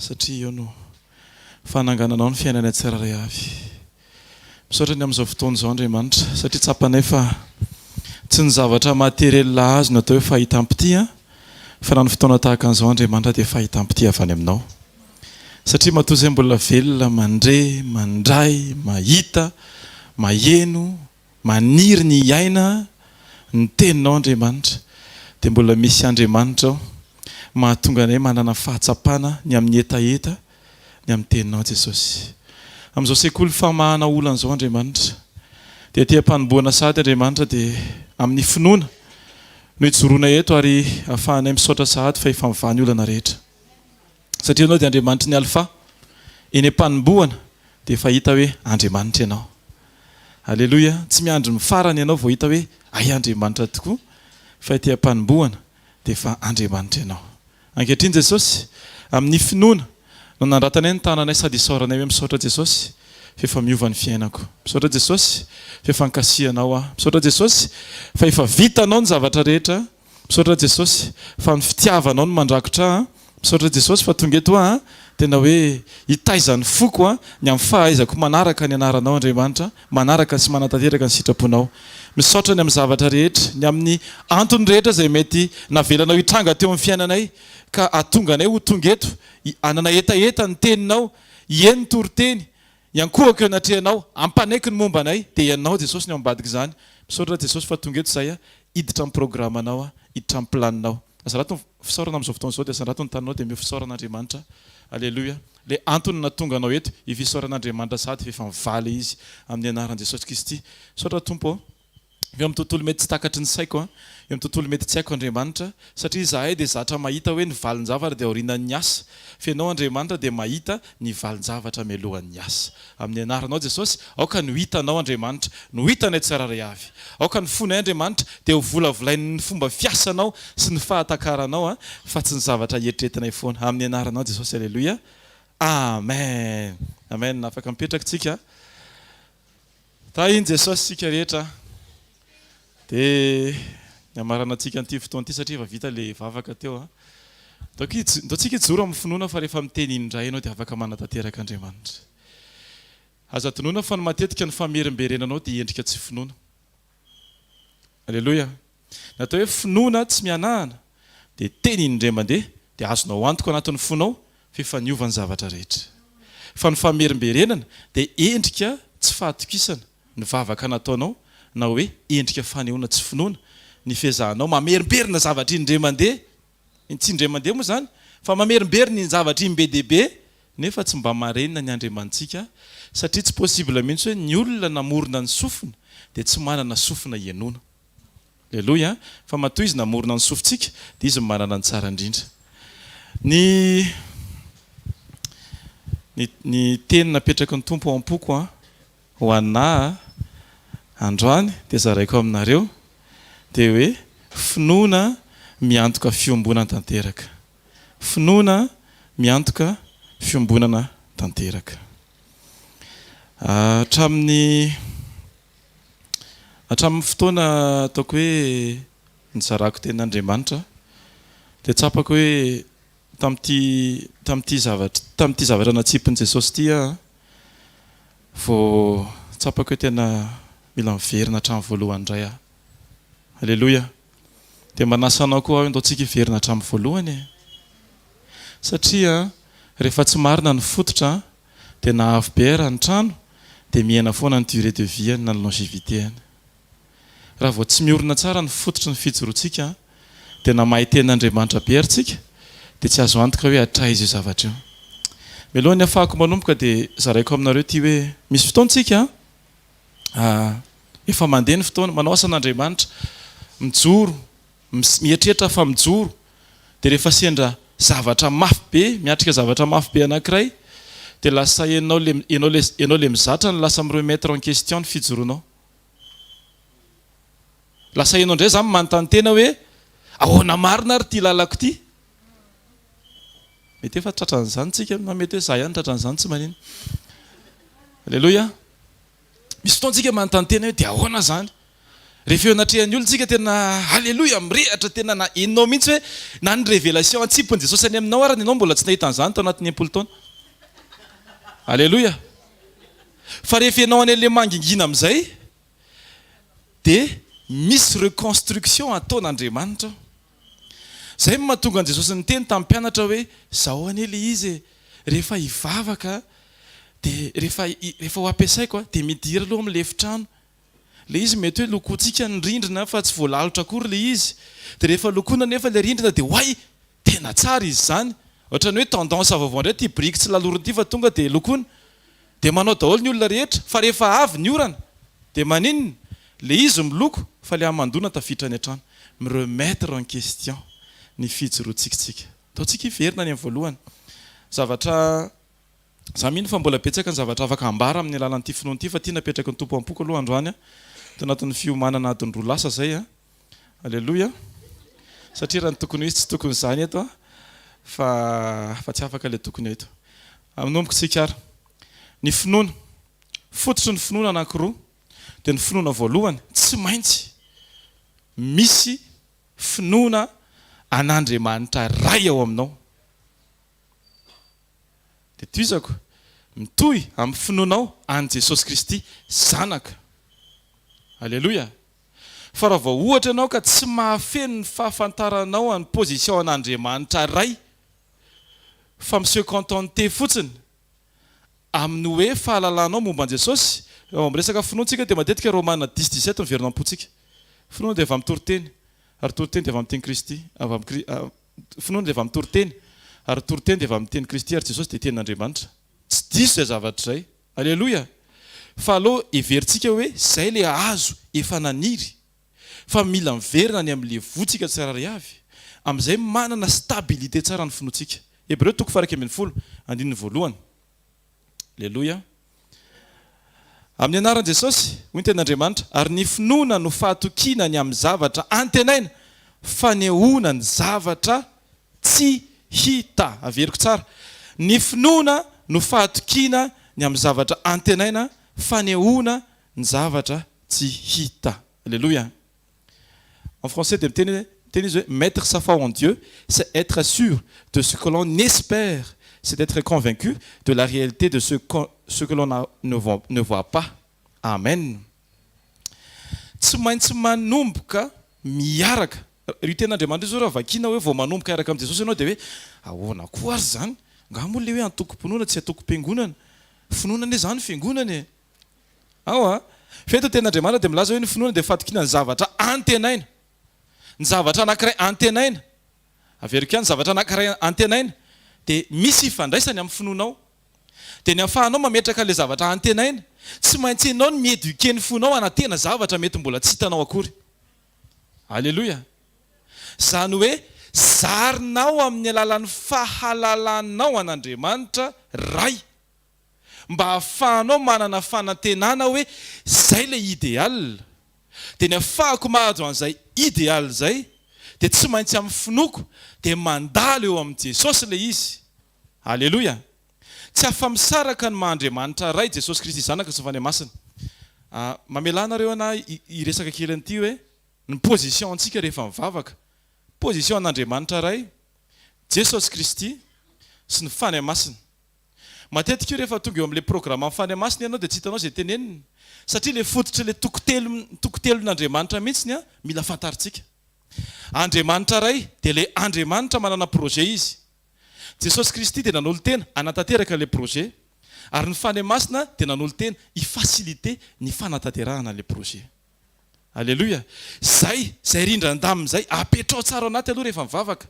satria eo no fanangananao ny fiainanay tsirairay avy. Misaotra ny amin'izao fotoana izao Andriamanitra satria tsapanay fa tsy ny zavatra materiel azo no atao hoe fahitam-pitia fa na ny fotoana tahaka an'izao Andriamanitra dia fahitam-pitia avy any aminao. Satria matoa izay mbola velona mandre, mandray, mahita, maheno, Maniry ny hiaina ny teninao Andriamanitra dia mbola misy Andriamanitra ao mahatonga anay manana fahatsapana ny amin'ny hetaheta ny amin'ny teninao Jesosy. Amin'izao sekoly famahana olana izao Andriamanitra dia aty am-panombohana sahady Andriamanitra dia amin'ny finoana no ijoroana eto ary ahafahanay misaotra sahady fa efa mivaha ny olana rehetra. Satria ianao dia Andriamanitry ny Alfa. Eny am-panombohana dia efa hita hoe Andriamanitra ianao. Aleloia! Tsy miandry ny farany ianao vao hita hoe hay Andriamanitra tokoa, fa ety am-panombohana dia efa Andriamanitra ianao. Ankehitriny Jesosy, amin'ny finoana no anandratanay ny tananay sady isaoranay hoe misaotra Jesosy fa efa miova ny fiainako. Misaotra Jesosy fa efa ankasihanao aho. Misaotra Jesosy fa efa vitanao ny zavatra rehetra. Misaotra Jesosy fa ny fitiavanao no mandrakotra ahy an! Misaotra Jesosy fa tonga eto aho an! Tena hoe hitaiza ny foko an, ny amin'ny fahaizako manaraka ny anaranao Andriamanitra, manaraka sy manatanteraka ny sitraponao. Misaotra ny amin'ny zavatra rehetra, ny amin'ny antony rehetra izay mety navelanao hitranga teo amin'ny fiainanay ka hahatonga anay ho tonga eto, hanana hetaheta ny teninao, hihaino toriteny, hiankohoka eo anatrehanao, hampanaiky ny momba anay, dia Ianao Jesosy no ao ambadik'izany. Misaotra Jesosy fa tonga eto izahay a, hiditra amin'ny programanao a, hiditra amin'ny planinao. Asandrato ny fisaorana amin'izao fotoana izao dia asandrato ny taninao dia omeo fisaorana Andriamanitra. Aleloia. Ilay antony nahatonga anao eto, io fisaorana Andriamanitra sahady fa efa mivaly izy amin'ny anaran'i Jesosy Kristy. Misaotra Tompo ô. Eo amin'ny tontolo mety tsy takatry ny saiko an, eo amin'ny tontolo mety tsy haiko Andriamanitra, satria izahay dia zatra mahita hoe ny valin-javatra dia aorianan'ny asa, fa Ianao Andriamanitra dia mahita ny valin-javatra mialohan'ny asa. Amin'ny anaranao Jesosy, aoka ny ho hitanao Andriamanitra, no ho hitanay tsirairay avy. Aoka ny fonay Andriamanitra dia ho volavolain'ny fomba fiasanao sy ny fahatakaranao an, fa tsy ny zavatra eritreretinay foana. Amin'ny anaranao Jesosy, Aleloia. Amen. Amen. Afaka mipetraka tsika. Tahin'i Jesosy isika rehetra. Dia ny hamaranantsika an'ity fotoana ity satria efa vita ilay vavaka teo an. Ndao tsika hijoro amin'ny finoana fa rehefa miteny indray ianao dia afaka manatanteraka Andriamanitra. Aza adinoina fa ny matetika ny famerimberenanao dia endrika tsy finoana. Aleloia. Ny atao hoe finoana tsy mihanahana dia teny indray mandeha dia azonao antoka anatin'ny fonao fa efa niova ny zavatra rehetra. Fa ny famerimberenana dia endrika tsy fahatokisana ny vavaka nataonao na hoe endrika fanehoana tsy finoana ny fiezahanao mamerimberina zavatra indray mandeha, tsy indray mandeha moa izany fa mamerimberina iny zavatra iny be dia be nefa tsy mba marenina ny Andriamanitsika satria tsy possible mihitsy hoe ny olona namorona ny sofina dia tsy manana sofina hienoana. Aleloia! Fa matoa Izy namorona ny sofintsika, dia Izy no manana ny tsara indrindra. Ny, ny, ny teny napetraky ny Tompo ao am-poko an, ho anà androany, dia zaraiko aminareo, dia hoe, finoana miantoka fiombonana tanteraka. Finoana miantoka fiombonana tanteraka. Hatramin'ny. Hatramin'ny fotoana ataoko hoe nizarako tenin'Andriamanitra dia tsapako hoe tamin'ity tamin'ity zavatra tamin'ity zavatra natsipin'i Jesosy ity aho vao tsapako hoe tena mila miverina hatramin'ny voalohany indray aho. Aleloia. Dia manasa anao koa aho ndao tsika hiverina hatramin'ny voalohany e. Satria rehefa tsy marina ny fototra dia na avo be ara ny trano dia mihena foana ny durée de vie-ny na ny longévité-ny. Raha vao tsy miorina tsara ny fototry ny fijoroantsika dia na mahay tenin'Andriamanitra be ary tsika dia tsy azo antoka hoe hatraiza io zavatra io. Mialohan'ny hafahako manomboka dia zaraiko aminareo ity hoe misy fotoana tsika efa mandeha ny fotoana, manao asan'Andriamanitra, mijoro, mieritreritra fa mijoro dia rehefa sendra zavatra mafy be, miatrika zavatra mafy be anankiray dia lasa ianao le ianao le ianao le mizatra no lasa mi-remettre en question ny fijoroanao. Lasa ianao indray izany manontany tena hoe ahoana marina ary ity lalako ity? Mety efa tratran'izany tsika na mety hoe za ihany tratran'izany tsy manino. Aleloia. Misy fotoana tsika manontany tena hoe dia ahoana izany? Rehefa eo anatrehan'ny olona tsika tena Aleloia mirehatra tena na henonao mihitsy hoe na ny révélation antsipin'i Jesosy any aminao arany ianao mbola tsy nahita an'izany tao anatin'ny 60 taona. Aleloia. Fa rehefa ianao any le mangingina amin'izay dia misy reconstruction ataon'Andriamanitra ao. Izay no mahatonga an'i Jesosy niteny tamin'ny mpianatra hoe zao anie le izy e, rehefa hivavaka dia rehefa rehefa ho ampiasaiko dia midira aloha amin'ilay efitrano. Ilay izy mety hoe lokointsika ny rindrina fa tsy voalalotra akory ilay izy. Dia rehefa lokoina anefa ilay rindrina dia oay! Tena tsara izy izany. Ohatran'ny hoe tendance vaovao indray ity biriky tsy lalorina ity fa tonga dia lokoina. Dia manao daholo ny olona rehetra fa rehefa avy ny orana dia maninona? Ilay izy miloko fa ilay hamandoana tafiditra any an-trano. Mi-remettre en question ny fijoroantsika. Ataontsika hiverina any amin'ny voalohany. Zavatra Za mino fa mbola betsaka ny zavatra afaka ambara amin'ny alalan'ity finoana ity fa ity napetraky ny Tompo am-poko aloha androany an, tao anatin'ny fiomanana adiny roa lasa zay an. Aleloia. Satria raha ny tokony ho izy tsy tokony izany eto an, fa fa tsy afaka ilay tokony eto. Hanomboka isika ary. Ny finoana. Fototry ny finoana anankiroa dia ny finoana voalohany tsy maintsy misy finoana an'Andriamanitra Ray ao aminao. Dia tohizako, mitohy amin'ny finoanao an'i Jesosy Kristy Zanaka. Aleloia! Fa raha vao ohatra ianao ka tsy mahafeno ny fahafantaranao an'ny position an'Andriamanitra Ray, fa mi-se contenter fotsiny amin'ny hoe fahalalanao momba an'i Jesosy, raha vao miresaka finoana tsika dia matetika Romana dix dix-sept miverina am-pontsika. Finoana dia avy amin'ny toriteny, ary toriteny dia avy amin'ny tenin'i Kristy, avy amin'ny Finoana dia avy amin'ny toriteny, ary ny toriteny dia avy amin'ny tenin'i Kristy, ary Jesosy dia Tenin'Andriamanitra. Tsy diso izay zavatra izay. Aleloia! Fa aleo heverintsika hoe izay ilay hazo efa naniry, fa mila miverina any amin'ilay voa tsika tsirairay avy, amin'izay manana stabilité tsara ny finoantsika. Hebreo toko faha 11, andininy voalohany. Aleloia! Amin'ny anaran'i Jesosy, hoy ny Tenin'Andriamanitra, ary ny finoana no fahatokiana ny amin'ny zavatra antenaina, fanehoana ny zavatra tsy hita. Averiko tsara, ny finoana no fahatokiana ny amin'ny zavatra antenaina, fanehoana ny zavatra tsy hita. Aleloia! En français dia miteny hoe, miteny izy hoe mettre sa foi en Dieu, c'est être sûr de ce que l'on espère, c'est être convaincu de la réalité de ce ce que l'on ne voit pas. Amen. Tsy maintsy manomboka miaraka. Io tenin'Andriamanitra io zao raha vakiana hoe vao manomboka hiaraka amin'i Jesosy ianao dia hoe ahoana koa ary izany? Angaha moa ilay hoe antokom-pinoana tsy antokom-piangonana? Finoana anie izany fiangonana e! Ao a! Fa eto ny tenin'Andriamanitra dia milaza hoe ny finoana dia fatokiana ny zavatra antenaina. Ny zavatra anankiray antenaina, averiko ihany, ny zavatra anankiray antenaina dia misy ifandraisany amin'ny finoanao. Dia ny ahafahanao mametraka ilay zavatra antenaina, tsy maintsy ianao no mi-eduquer ny fonao hanantena zavatra mety mbola tsy hitanao akory. Aleloia! Izany hoe zarinao amin'ny alalan'ny fahalalanao an'Andriamanitra Ray. mba hahafahanao manana fanantenana hoe zay le idéal, dia ny hafahako mahazo an'izay idéal zay dia tsy maintsy amin'ny finoako dia mandalo eo amin'i Jesosy le izy. Aleloia! Tsy afa-misaraka ny maha Andriamanitra Ray, Jesosy Kristy Zanaka sy ny Fanahy Masina. Mamelà nareo ana hiresaka kely an'ity hoe ny position antsika rehefa mivavaka. Position an'Andriamanitra Ray, Jesosy Kristy sy ny Fanahy Masina. Matetika io rehefa tonga eo amin'ilay programan'ny Fanahy Masina ianao dia tsy hitanao izay teneniny satria ilay fototr'ilay toko telo toko telon'Andriamanitra mihitsiny an mila fantarintsika. Andriamanitra Ray dia ilay Andriamanitra manana projet Izy. Jesosy Kristy dia nanolo-tena hanatanteraka ilay projet ary ny Fanahy Masina dia nanolo-tena hi-faciliter ny fanatanterahana ilay projet. Aleloia! Izay, izay rindran-damina izay, apetraho tsara ao anaty aloha rehefa mivavaka.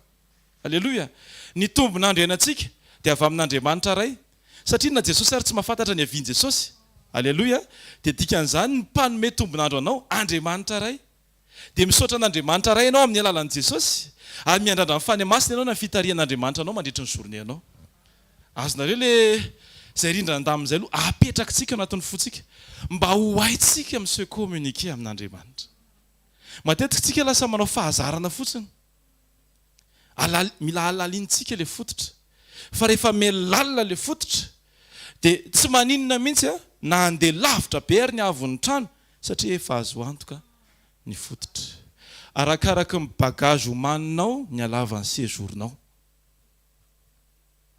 Aleloia! Ny tombon'andro iainantsika dia avy amin'Andriamanitra Ray. Satria na Jesosy ary tsy mahafantatra ny havian'i Jesosy. Aleloia! Dia dikan'izany ny mpanome tombon'andro anao, Andriamanitra Ray. Dia misaotra an'Andriamanitra Ray ianao amin'ny alalan'i Jesosy, ary miandrandra ny Fanahy Masina ianao na ny fitarihan'Andriamanitra anao mandritry ny journée anao. Azonareo le izay rindran-damina izay aloha apetrakitsika ao anatin'ny fontsika mba ho haintsika mi-se communiquer amin'Andriamanitra. Matetika tsika lasa manao fahazarana fotsiny. Alal, mila alalintsika le fototra. Fa rehefa miha lalina le fototra dia tsy maninona mihitsy a, na handeha lavitra be ary ny haavon'ny trano satria efa azo antoka. ny fototra. Arakaraky ny bagage omaninao ny halavan'ny séjour-nao.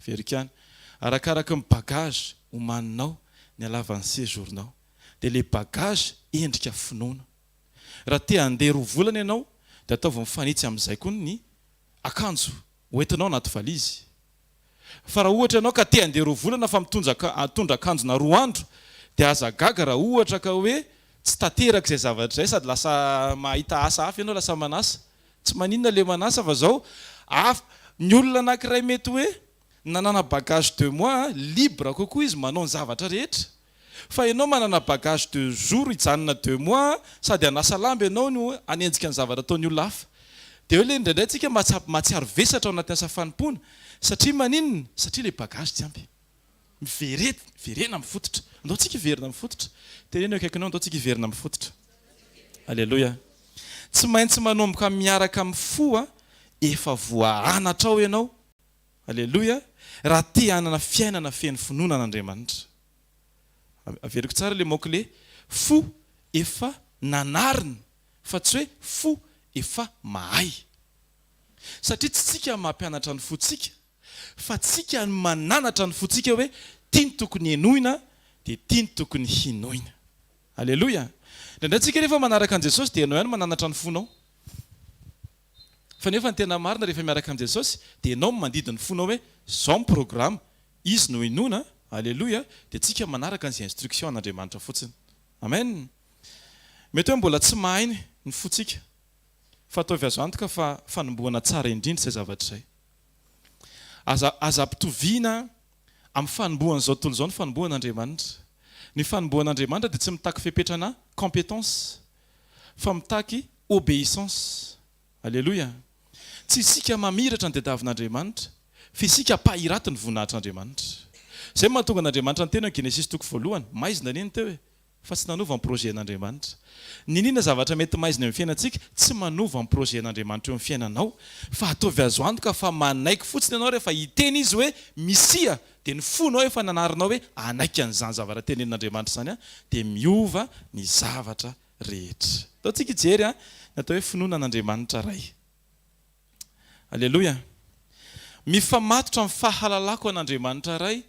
Averiko ihany. Arakaraky ny bagage omaninao ny halavan'ny séjour-nao. Dia ilay bagage endrika finoana. Raha te handeha roa volana ianao dia ataovy mifanitsy amin'izay koa ny akanjo hoentinao anaty valizy. Fa raha ohatra ianao ka te handeha roa volana fa mitondra mitondra akanjona roa andro dia aza gaga raha ohatra ka hoe tsy tanteraka izay zavatra izay sady lasa mahita asa hafa ianao lasa manasa. Tsy maninona le manasa fa zao af ny olona anakiray mety hoe nanana bagage de mois libre kokoa izy manao ny zavatra rehetra Fa ianao manana bagage de jour hijanona deux mois sady hanasa lamba ianao no hanenjika ny zavatra ataon'ny olona hafa. Dia eo ilay indraindray tsika mahatsapa mahatsiaro vesatra ao anatin'ny asa fanompoana satria maninona? Satria ilay bagage tsy ampy. Miverena miverena amin'ny fototra. Andao tsika hiverina amin'ny fototra. Teneno eo akaikinao andao tsika hiverina amin'ny fototra. Aleloia. Tsy maintsy manomboka miaraka amin'ny fo efa voaanatra ao ianao. Aleloia. Raha te hanana fiainana feno finoana an'Andriamanitra. Averiko tsara le mot clé, fo efa nanarina fa tsy hoe fo efa mahay. Satria tsy tsika mampianatra ny fontsika fa tsika no mananatra ny fontsika hoe ty no tokony henoina dia ty no tokony hinoina. Aleloia! Indraindray tsika rehefa manaraka an'i Jesosy dia ianao ihany mananatra ny fonao. Fa nefa ny tena marina rehefa miaraka amin'i Jesosy dia ianao no mandidy ny fonao hoe zao ny programa, Izy no inoana, Aleloia, dia tsika manaraka an'izay instruction an'Andriamanitra fotsiny. Amen! Mety hoe mbola tsy mahay ny fontsika, fa ataovy azo antoka fa fanombohana tsara indrindra izay zavatra izay. Aza aza ampitoviana amin'ny fanombohan'izao tontolo izao ny fanombohan'Andriamanitra. Ny fanombohan'Andriamanitra dia tsy mitaky fepetrana compétence, fa mitaky obéissance. Aleloia! Tsy isika mamiratra ny tediavin'Andriamanitra, fa isika mpahiraty ny voninahitr'Andriamanitra. Izay no mahatonga an'Andriamanitra niteny ao Genesisy toko voalohany, maizina anie ny teo e! Fa tsy nanova ny projet-n'Andriamanitra. N'inona zavatra mety maizina eo amin'ny fiainantsika, tsy manova ny projet-n'Andriamanitra eo amin'ny fiainanao, fa ataovy azo antoka fa manaiky fotsiny ianao rehefa hiteny Izy hoe Misia, dia ny fonao efa nanarinao hoe hanaiky an'izany zavatra tenenin'Andriamanitra izany aho, dia miova ny zavatra rehetra. Ndao tsika hijery ny atao hoe finoana an'Andriamanitra Ray. Aleloia! Mifamatotra amin'ny fahalalako an'Andriamanitra Ray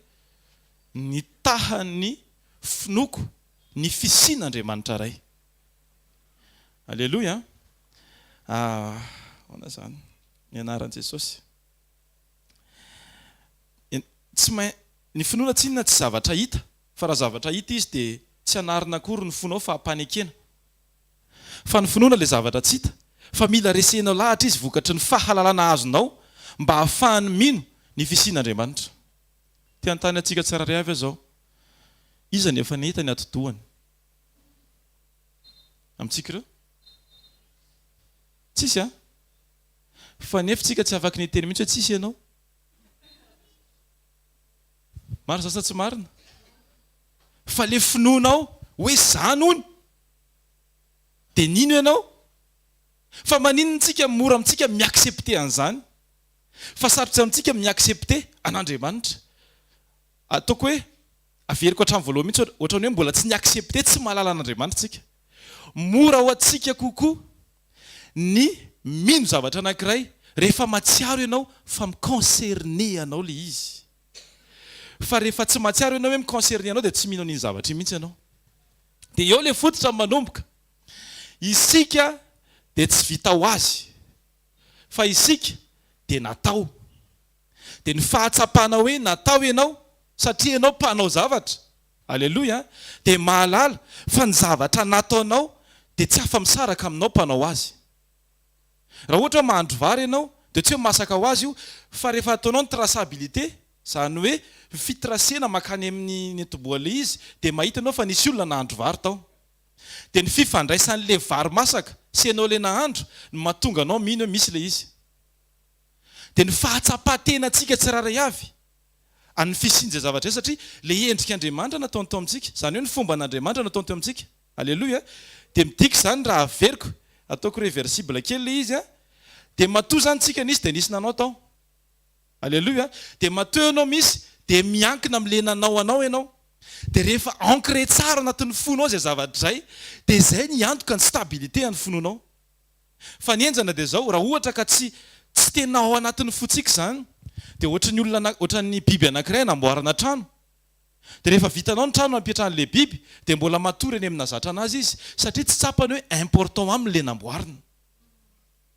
ny tahan'ny finoako ny fisian'Andriamanitra Ray. Aleloia! Ahoana izany? Ny anaran'i Jesosy. Tsy main, ny finoana tsinona tsy zavatra hita, fa raha zavatra hita izy dia tsy anarina akory ny fonao fa ampanekena. Fa ny finoana ilay zavatra tsy hita, fa mila resenao lahatra izy vokatry ny fahalalana azonao mba hahafahany mino ny fisian'Andriamanitra. Te hanontany antsika tsirairay avy aho izao, iza no efa nahita ny atidohany? Amintsika ireo? Tsisy an? Fa nefa tsika tsy afaky niteny mihitsy hoe tsisy ianao. Marina zany sa tsy marina? Fa le finoanao hoe zany hono de nino ianao. Fa maninona tsika mora amintsika mi-accepter an'izany fa sarotra amintsika mi-accepter an'Andriamanitra. Ataoko hoe averiko hatramin'ny voalohany mihitsy ohatran'ny hoe mbola tsy ni-accepter tsy mahalala an'Andriamanitra tsika. Mora ho antsika kokoa ny mino zavatra anankiray rehefa mahatsiaro ianao fa mi-concerner anao ilay izy. Fa rehefa tsy mahatsiaro ianao hoe mi-concerner anao dia tsy mino an'iny zavatra iny mihitsy ianao. Dia eo ilay fototra manomboka. Isika dia tsy vita ho azy fa isika dia natao. Dia ny fahatsapana hoe natao ianao satria ianao mpanao zavatra. Aleloia! Dia mahalala fa ny zavatra nataonao dia tsy afa-misaraka aminao mpanao azy. Raha ohatra hoe mahandro vary ianao dia tsy hoe masaka ho azy io fa rehefa ataonao ny traçabilité, izany hoe ny fitracena mankany amin'ny niantombohan'ilay izy dia mahita ianao fa nisy olona nahandro vary tao. Dia ny fifandraisan'ilay vary masaka sy ianao ilay nahandro no mahatonga anao mino hoe misy ilay izy. Dia ny fahatsapan-tenantsika tsirairay avy an'ny fisian'izay zavatra izay satria ilay endrik'Andriamanitra nataony tao amintsika, izany hoe ny fomban'Andriamanitra nataony teo amintsika. Aleloia! Dia midika izany raha averiko, ataoko reversible kely ilay izy an, dia matoa izany tsika nisy dia nisy nanao tao. Aleloia! Dia matoa ianao misy dia miankina amin'ilay nanao anao ianao. Dia rehefa ancré tsara anatin'ny fonao izay zavatra izay, dia izay ny hiantoka ny stabilité an'ny finoanao. Fa ny henjana dia izao, raha ohatra ka tsy tsy tena ao anatin'ny fontsika izany, dia ohatry ny olona ohatran'ny biby anankiray anamboarana trano. Dia rehefa vitanao ny trano ampietran'ilay biby, dia mbola matory eny amin'ny nahazatra anazy izy, satria tsy tsapany hoe important aminy ilay namboarina.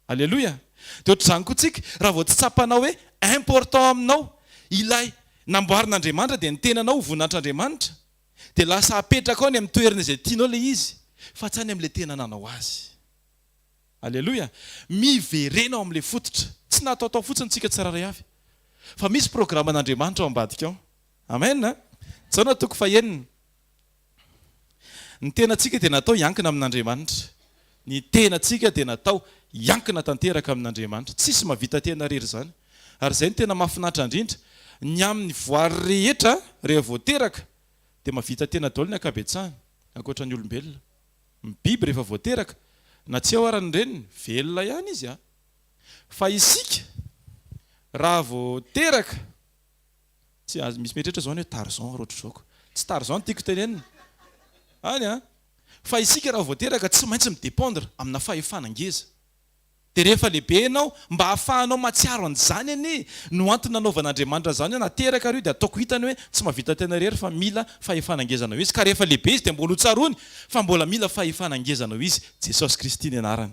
Aleloia! Dia ohatr'izany koa tsika, raha vao tsy tsapanao hoe important aminao ilay namboarin'Andriamanitra dia ny tenanao ho voninahitr'Andriamanitra, dia lasa apetrakao any amin'ny toerana izay tianao ilay izy fa tsy any amin'ilay tena nanao azy. Aleloia! Miverena ao amin'ilay fototra. Tsy nataotao fotsiny tsika tsirairay avy fa misy programan'Andriamanitra ao ambadika ao. Amen! Jaona toko fahenina. Ny tenantsika dia natao hiankina amin'Andriamanitra. Ny tenantsika dia natao hiankina tanteraka amin'Andriamanitra. Tsisy mahavita tena irery izany. Ary izay no tena mahafinaritra indrindra. Ny amin'ny voary rehetra, rehefa vao teraka, dia mahavita tena daholo ny ankabetsahany, ankoatra ny olombelona. Ny biby rehefa vao teraka, na tsy eo ara ny reniny, velona ihany izy an! Fa isika, raha vao teraka, Tsy azo misy mieritreritra zao ny hoe Tarzan ary ohatr'izao ko. Tsy Tarzan no tiako tenenina. Any an! Fa isika raha vao teraka tsy maintsy mi-dependre amina fahefana ngeza. Dia rehefa lehibe ianao, mba ahafahanao mahatsiaro an'izany anie no antony nanaovan'Andriamanitra an'izany hoe nateraka ary io dia ataoko hitany hoe tsy mahavita tena irery fa mila fahefana ngeza anao izy. Ka rehefa lehibe izy dia mbola ho tsaroany fa mbola mila fahefana ngeza anao izy. Jesosy Kristy ny anarany.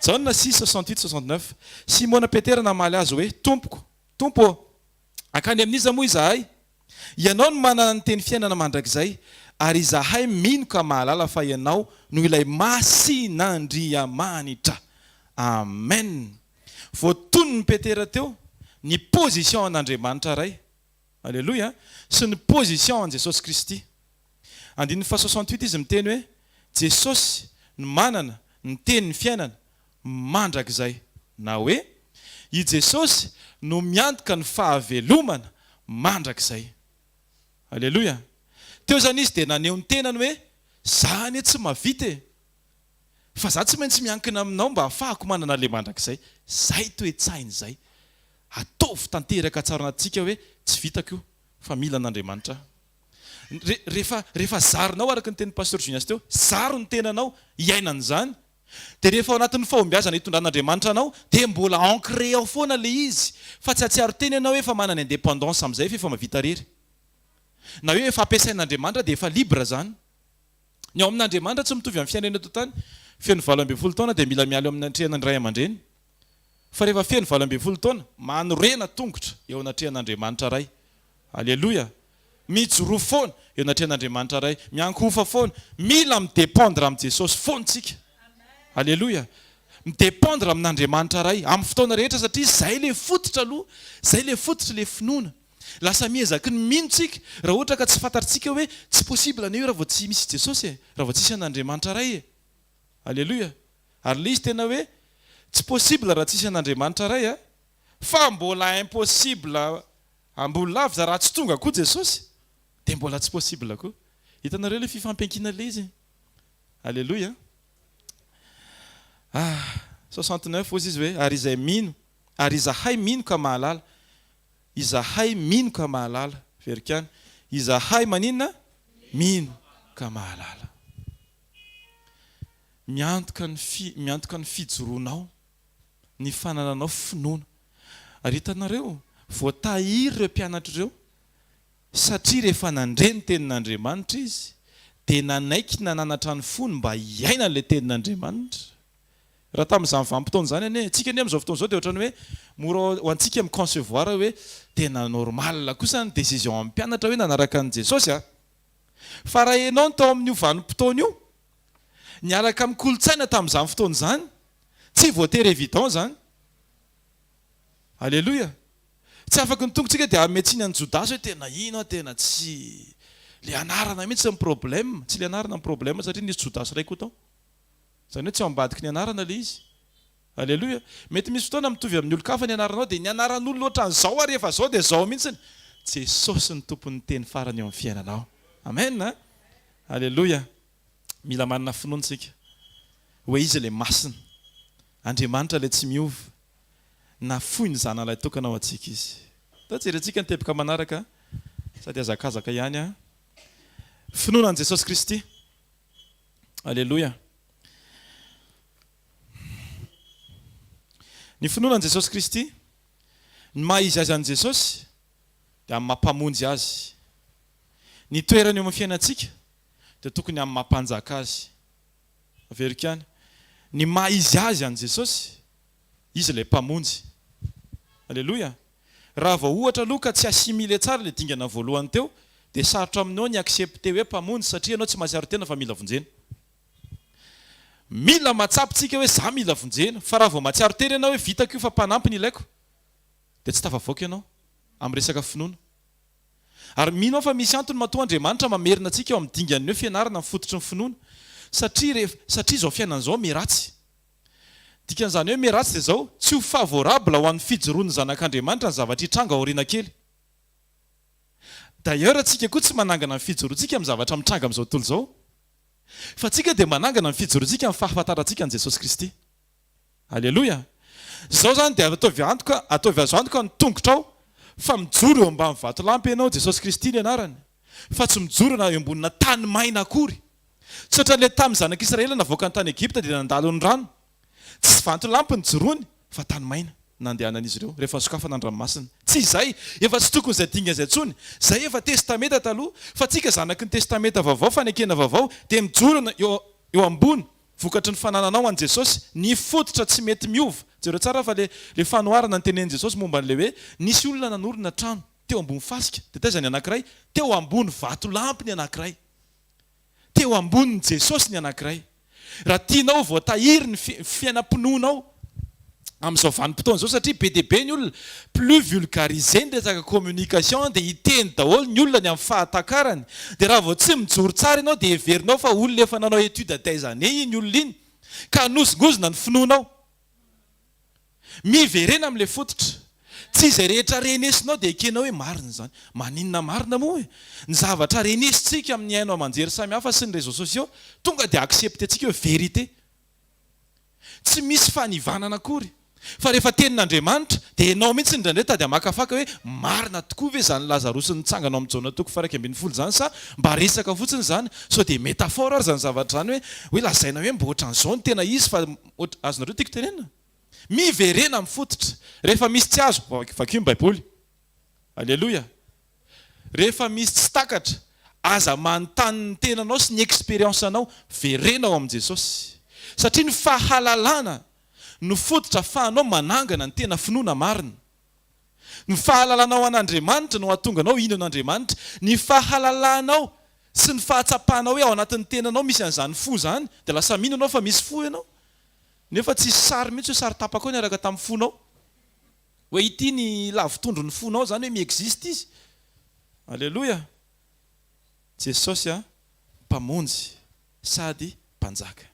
Jaona six, 68, 69 Simona Petera namaly azy hoe, Tompoko, Tompo ô! Hankany amin'iza moa izahay? Ianao no manana ny teny fiainana mandrakizay, ary izahay mino ka mahalala fa Ianao no ilay Masin'Andriamanitra. Amen! Voatonon'i Petera teo ny position an'Andriamanitra Ray, Aleloia, sy ny position an'i Jesosy Kristy. Andininy faha 68 izy miteny hoe, Jesosy no manana ny tenin'ny fiainana mandrakizay. Na hoe, i Jesosy no miantoka ny fahavelomana mandrakizay. Aleloia! Teo izany izy dia naneho ny tenany hoe, Za anie tsy mahavita e! Fa za tsy maintsy miankina aminao mba hahafahako manana ilay mandrakizay. Izay toe-tsaina izay. Ataovy tanteraka tsara anatintsika hoe, tsy vitako io, fa mila an'Andriamanitra aho. Rehefa, rehefa zarinao araka ny tenin'i Pasteur Junias teo, zaro ny tenanao hiaina an'izany. Dia rehefa ao anatin'ny fahombiazana itondran'Andriamanitra anao dia mbola ancré ao foana ilay izy fa tsy hatsiaro tena ianao hoe efa manana indépendance amin'izay fa efa mahavita irery. Na hoe efa ampiasain'Andriamanitra dia efa libre izany. Ny ao amin'Andriamanitra tsy mitovy amin'ny fiainana eto an-tany. Feno 18 taona dia mila miala eo amin'ny anatrehan'ny ray aman-dreny. Fa rehefa feno 18 taona, manorena tongotra eo anatrehan'Andriamanitra Ray. Aleloia! Mijoroa foana eo anatrehan'Andriamanitra Ray. Miankohofa foana. Mila mi-dépendre amin'i Jesosy foana isika. Aleloia! Mi-dépendre amin'Andriamanitra Ray amin'ny fotoana rehetra satria izay ilay fototra aloha, izay ilay fototry ilay finoana. Lasa miezaky ny mino tsika raha ohatra ka tsy fantatritsika hoe tsy possible anie io raha vao tsy misy Jesosy e, raha vao tsisy an'Andriamanitra Ray e. Aleloia! Ary ilay izy tena hoe tsy possible raha tsisy an'Andriamanitra Ray a, fa mbola impossible ambony lavitra raha tsy tonga koa Jesosy dia mbola tsy possible koa. Hitanareo ilay fifampiankiana ilay izy? Aleloia! Ah! 69 hozy izy hoe ary izay mino, ary izahay mino ka mahalala. Izahay mino ka mahalala. Averiko ihany. Izahay maninona? Mino ka mahalala. Miantoka ny fi, miantoka ny fijoroanao, ny fanananao finoana. Ary hitanareo, voatahiry ireo mpianatra ireo, satria rehefa nandre ny tenin'Andriamanitra izy, dia nanaiky nananatra ny fony mba hiaina an'ilay tenin'Andriamanitra. Raha tamin'izany vanim-potoana izany anie, tsika anie amin'izao fotoana izao dia ohatran'ny hoe mora ho antsika mi-concevoir hoe tena normal kosa ny décision amin'ny mpianatra hoe nanaraka an'i Jesosy a! Fa raha ianao no tao amin'io vanim-potoana io, niaraka amin'ny kolontsaina tamin'izany fotoana izany, tsy voatery évident izany. Aleloia! Tsy afaky ny tongotsika dia hanome tsiny an'i Jodasy hoe tena ino aho, tena tsy le anarana mihitsy ny problème. Tsy le anarana ny problème satria nisy Jodasy iray koa tao. Izany hoe tsy ao ambadiky ny anarana ilay izy. Aleloia. Mety misy fotoana mitovy amin'ny olon-kafa ny anaranao dia ny anaran'olona ohatran'izao ary efa izao dia izao mihitsy. Jesosy no tompon'ny teny farany eo amin'ny fiainanao. Amen a! Aleloia. Mila manana finoana isika hoe Izy ilay masina. Andriamanitra ilay tsy miova. Nafoy ny Zanany Lahitokana ho antsika Izy. Ndao jerentsika ny teboka manaraka sady hazakazaka ihany an. Finoana an'i Jesosy Kristy. Aleloia. Ny finoana an'i Jesosy Kristy, ny maha izy azy an'i Jesosy dia amin'ny maha Mpamonjy azy. Ny toerany eo amin'ny fiainantsika dia tokony amin'ny maha Mpanjaka azy. Averiko ihany. Ny maha izy azy an'i Jesosy, Izy ilay Mpamonjy. Aleloia. Raha vao ohatra aloha ka tsy assimiler tsara ilay dingana voalohany teo dia sarotra aminao ny accepter hoe Mpamonjy satria ianao tsy mahatsiaro tena fa mila vonjena. Mila mahatsapa tsika hoe za mila vonjena fa raha vao mahatsiaro tena ianao hoe vitako io fa mpanampy ny ilaiko dia tsy tafavoaka ianao amin'ny resaka finoana. Ary mino aho fa misy antony matoa Andriamanitra mamerina antsika eo amin'ny dingan'ny hoe fianarana ny fototry ny finoana satria rehefa satria izao fiainana izao miharatsy. Dikan'izany hoe miharatsy dia izao, tsy ho favorable ho an'ny fijoroan'ny zanak'Andriamanitra ny zavatra hitranga aoriana kely. D'ailleurs tsika koa tsy manangana ny fijoroantsika amin'ny zavatra mitranga amin'izao tontolo izao. Fa tsika dia manangana ny fijoroantsika amin'ny fahafantarantsika an'i Jesosy Kristy. Aleloia! Izao izany dia ataovy antoka, ataovy azo antoka ny tongotrao fa mijoro eo ambany vatolampy ianao, Jesosy Kristy ny anarany, fa tsy mijoro na eo ambonina tany maina akory. Tsy ohatran'ilay tamin'ny zanak'Israely navoaka ny tany Egypta dia nandalo ny rano. Tsy vatolampy nijoroany fa tany maina nandehanan'izy ireo rehefa nosokafana ny ranomasina. Tsy izay, efa tsy tokony izay dingana izay intsony. Izay efa Testamenta taloha, fa tsika zanaky ny Testamenta vaovao, fanekena vaovao, dia mijoro eo eo ambony vokatry ny fanananao an'i Jesosy, ny fototra tsy mety miova. Jereo tsara fa le le fanoharana notenenin'i Jesosy momba an'ilay hoe nisy olona nanorina trano teo ambony fasika, dia taiza ny anankiray? Teo ambony vatolampy ny anankiray. Teo ambonin'i Jesosy ny anankiray. Raha tianao ho voatahiry ny fiainam-pinoanao amin'izao vanim-potoana izao satria be dia be ny olona, plus vulgarisé ny resaka communication dia hiteny daholo ny olona ny amin'ny fahatakarany. Dia raha vao tsy mijoro tsara ianao dia heverinao fa olona efa nanao étude des années iny olona iny ka hanozongozona ny finoanao. Miverena amin'ilay fototra. Tsy izay rehetra renesinao dia ekenao hoe marina izany. Maninona marina moa e? Ny zavatra renesintsika amin'ny haino aman-jery samihafa sy ny réseaux sociaux, tonga dia accepter-tsika hoe vérité. Tsy misy fanivanana akory. Fa rehefa tenin'Andriamanitra dia ianao mihitsy indraindray tady hamakafaka hoe marina tokoa ve izany Lazarosy nitsangana ao amin'ny Jaona toko faha 11 izany sa mba resaka fotsiny izany? Sao dia métaphore ary izany zavatra izany hoe hoe lazaina hoe mba ohatran'izao no tena izy fa azonareo tiako tenenina? Miverena amin'ny fototra. Rehefa misy tsy azo, vakio ny Baiboly. Aleloia. Rehefa misy tsy takatra, aza manontany ny tenanao sy ny expérience-nao, verena ao amin'i Jesosy. Satria ny fahalalana no fototra afahanao manangana ny tena finoana marina. Ny fahalalanao an'Andriamanitra no hahatonga anao hino an'Andriamanitra. Ny fahalalanao sy ny fahatsapanao hoe ao anatin'ny tenanao misy an'izany fo izany, dia lasa mino ianao fa misy fo ianao. Nefa tsisy sary mihitsy hoe sary tapaka ao niaraka tamin'ny fonao. Hoe ity ny lavotondron'ny fonao izany hoe mi-existe izy. Aleloia! Jesosy a, Mpamonjy sady Mpanjaka.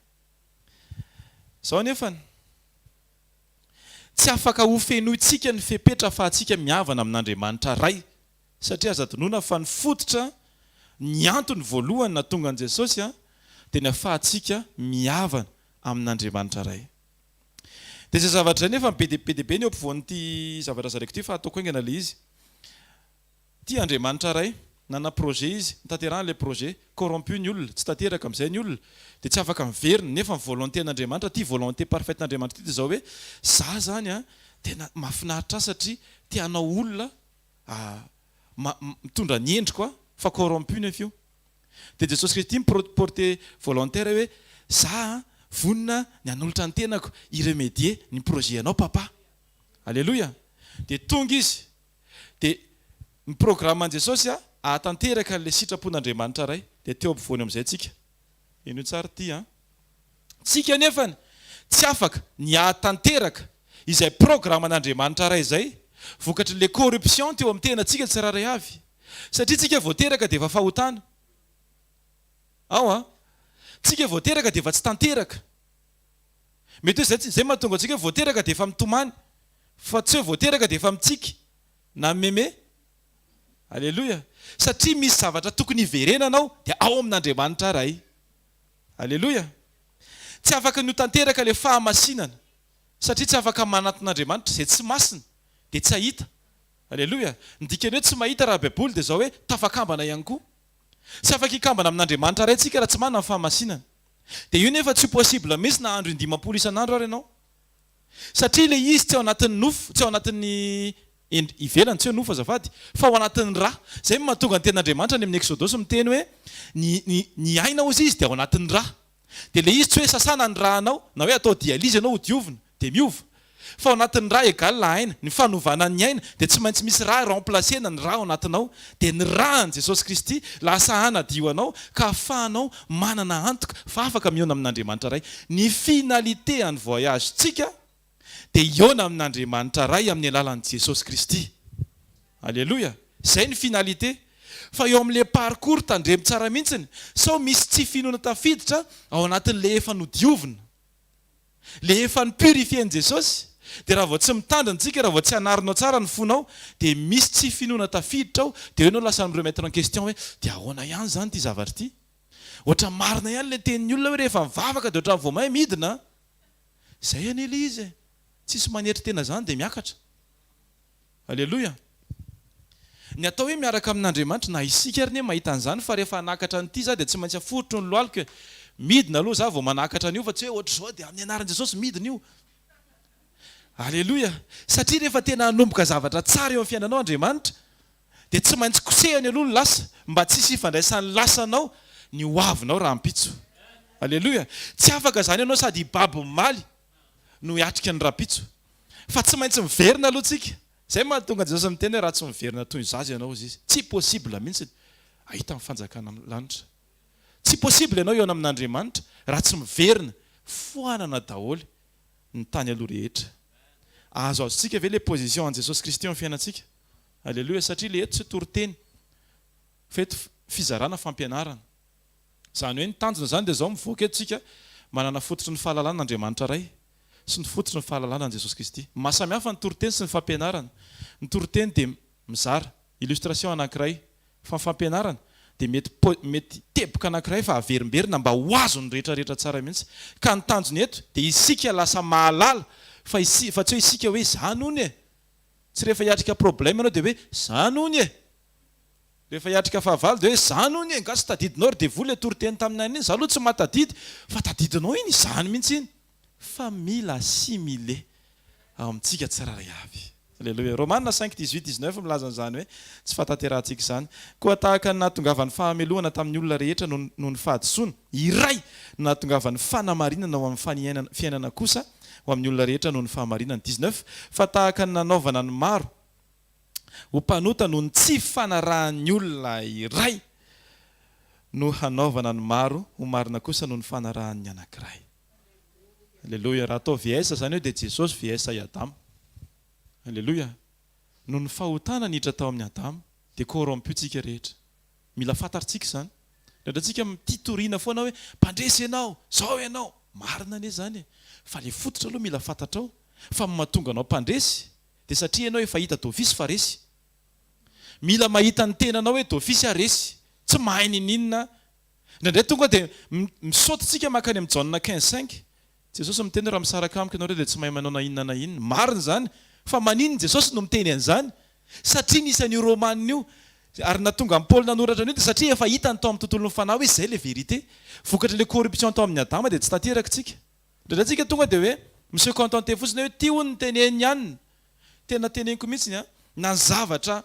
Izao anefany, tsy afaka hofenointsika ny fepetra ahafahantsika mihavana amin'Andriamanitra Ray, satria aza adinoina fa ny fototra, ny antony voalohany nahatonga an'i Jesosy dia ny ahafahantsika mihavana amin'Andriamanitra Ray. Dia izay zavatra izay nefa be dia be dia be ny eo ampovoan'ity zavatra zaraiko ity fa ataoko haingana ilay izy. Tia Andriamanitra Ray, nanana projet izy, notanterahany ilay projet, corrompu ny olona, tsy tanteraka amin'izay ny olona, dia tsy afaka miverina, nefa ny volonté an'Andriamanitra, ity volonté parfaite n'Andriamanitra ity dia izao hoe, za zany an, tena mahafinaritra ahy satria te hanao olona mitondra ny endriko aho, fa corrompu nefa io. Dia Jesosy Kristy mi-porter volontaire hoe za an, vonona ny hanolotra ny tenako hi-remedier ny projet anao Papa. Aleloia. Dia tonga izy. Dia ny programme an'i Jesosy an, hahatanteraka an'ilay sitrapon'Andriamanitra Ray. Dia teo ampovoany amin'izay tsika. Henoy tsara ity an. Tsika anefany tsy afaka ny hahatanteraka izay programan'Andriamanitra Ray izay, vokatr'ilay corruption teo amin'ny tenantsika tsirairay avy. Satria tsika vao teraka dia efa fahotana. Ao an. Tsika vao teraka dia efa tsy tanteraka. Mety hoe zay zay mahatonga antsika hoe vao teraka dia efa mitomany. Fa tsy hoe vao teraka dia efa mitsiky na mimeme. Aleloia. Satria misy zavatra tokony hiverenana ao dia ao amin'Andriamanitra Ray. Aleloia. Tsy afaka ny ho tanteraka ilay fahamasinana satria tsy afaka manatona Andriamanitra. Izay tsy masina dia tsy hahita. Aleloia! Ny dikan'ny hoe tsy mahita raha Baiboly dia izao hoe tafakambana ihany koa. Tsy afaka hikambana amin'Andriamanitra Ray tsika raha tsy manana ny fahamasinana. Dia io nefa tsy ho possible mihitsy na andro in-dimampolo isan'andro ary ianao. Satria ilay izy tsy ao anatin'ny nofo, tsy ao anatin'ny endri, ivelany, tsy hoe nofo azafady, fa ao anatin'ny ra. Izay no mahatonga ny tenin'Andriamanitra any amin'ny Eksodosy miteny hoe ny, ny, ny aina hozy izy dia ao anatin'ny ra. Dia ilay izy tsy hoe sasana ny ra-nao, na hoe atao dialyse ianao hodiovina, dia miova. Fa ao anatin'ny ra égale aina. Ny fanovana ny aina dia tsy maintsy misy ra remplacer-na ny ra ao anatinao. Dia ny ra an'i Jesosy Kristy lasa hanadio anao ka ahafahanao manana antoka fa afaka mihaona amin'Andriamanitra Ray. Ny finalité an'ny voyage-tsika dia hihaona amin'Andriamanitra Ray amin'ny alalan'i Jesosy Kristy. Aleloia! Izay ny finalité. Fa eo amin'ilay parcours tandremo tsara mihitsiny sao misy tsy finoana tafiditra ao anatin'ilay efa nodiovina. Le efa ni-purifier-n'i Jesosy, dia raha vao tsy mitandrina tsika, raha vao tsy anarinao tsara ny fonao, dia misy tsy finoana tafiditra ao, dia eo ianao lasa mi-remettre en question hoe, dia ahoana ihany izany ity zavatra ity? Ohatran'ny marina ihany le tenin'ny olona hoe rehefa mivavaka dia ohatran'ny vao may midina an! Izay anie le izy e! Tsisy manetry tena izany dia miakatra. Aleloia! Ny atao hoe miaraka amin'Andriamanitra, na isika ary anie mahita an'izany fa rehefa hanakatra an'ity za dia tsy maintsy aforitro ny lohaliko e! Midina aloha za vao manakatra an'io fa tsy hoe ohatr'izao dia amin'ny anaran'i Jesosy midina io. Aleloia! Satria rehefa tena hanomboka zavatra tsara eo amin'ny fiainanao Andriamanitra dia tsy maintsy kosehiny aloha ny lasa mba tsy hisy ifandraisan'ny lasanao ny ho avinao rahampitso. Aleloia! Tsy afaka izany ianao sady hibaby omaly no hiatrika ny rahampitso. Fa tsy maintsy miverina aloha tsika. Izay mahatonga an'i Jesosy miteny hoe raha tsy miverina toy ny zaza ianao hozy izy. Tsy possible mihitsy hahita ny fanjakana lanitra. Tsy possible ianao hihaona amin'Andriamanitra raha tsy miverina. Foanana daholo ny tany aloha rehetra. Azoazontsika ve ilay position an'i Jesosy Kristy eo amin'ny fiainantsika? Aleloia, satria ilay eto tsy toriteny fa eto fizarana fampianarana. Izany hoe ny tanjona izany dia izao, mivoaka eto tsika manana fototry ny fahalalana an'Andriamanitra Ray sy ny fototry ny fahalalana an'i Jesosy Kristy. Maha samy hafa ny toriteny sy ny fampianarana. Ny toriteny dia mizara illustration anankiray, fa ny fampianarana dia mety mety teboka anankiray fa averimberina mba ho azon'ny rehetra rehetra tsara mihitsy. Ka ny tanjona eto dia isika lasa mahalala fa isi fa tsy hoe isika hoe izany hono e! Tsy rehefa hiatrika problème ianao dia hoe izany hono e! Rehefa hiatrika fahavalo dia hoe zany hono e, nga tsy tadidinao ry devoly le toriteny tamin'ny an'iny, za aloha tsy mahatadidy fa tadidinao iny, izany mihitsy iny fa mila assimiler ao amintsika tsirairay avy. Aleloia. Romana cinq dix-huit dix-neuf milaza an'izany hoe tsy fahatanterahantsika izany. Koa tahaka ny nahatongavan'ny fahamelohana tamin'ny olona rehetra noho noho ny fahadisoana iray no nahatongavan'ny fanamarinana ho amin'ny faniainana fiainana kosa ho amin'ny olona rehetra noho ny fahamarinana. Dix-neuf fa tahaka ny nanaovana ny maro ho mpanota noho ny tsy fanarahan'ny olona iray no hanaovana ny maro ho marina kosa noho ny fanarahan'ny anankiray. Aleloia. Raha atao VS izany eo dia Jesosy VS i Adama. Aleloia. Noho ny fahotana niditra tao amin'i Adama dia corrompu tsika rehetra. Mila fantatritsika izany. Indraindray tsika mitia toriana foana hoe mpandresy ianao, zao ianao. Marina anie izany e. Fa le fototra aloha mila fantatrao fa ny mahatonga anao mpandresy Dia satria ianao efa hita d'office fa resy. Mila mahita ny tenanao hoe d'office aho resy. Tsy mahay niniana. Indraindray tonga dia misaoty tsika mankany amin'ny Jaona quinze cinq. Jesosy miteny hoe raha misaraka amiko ianareo dia tsy mahay manao na inona na inona. Marina izany. Fa maninona Jesosy no miteny an'izany? Satria nisy an'io Romana io. Ary nahatonga an'i Paoly nanoratra an'io dia satria efa hitany tao amin'ny tontolon'ny fanahy hoe izay ilay vérité. Vokatr'ilay corruption tao amin'i Adama dia tsy tanteraka tsika. Indraindray tsika tonga dia hoe mi-se contenter fotsiny hoe ity hono ny teneniny any. Tena teneniko mihitsiny an, na ny zavatra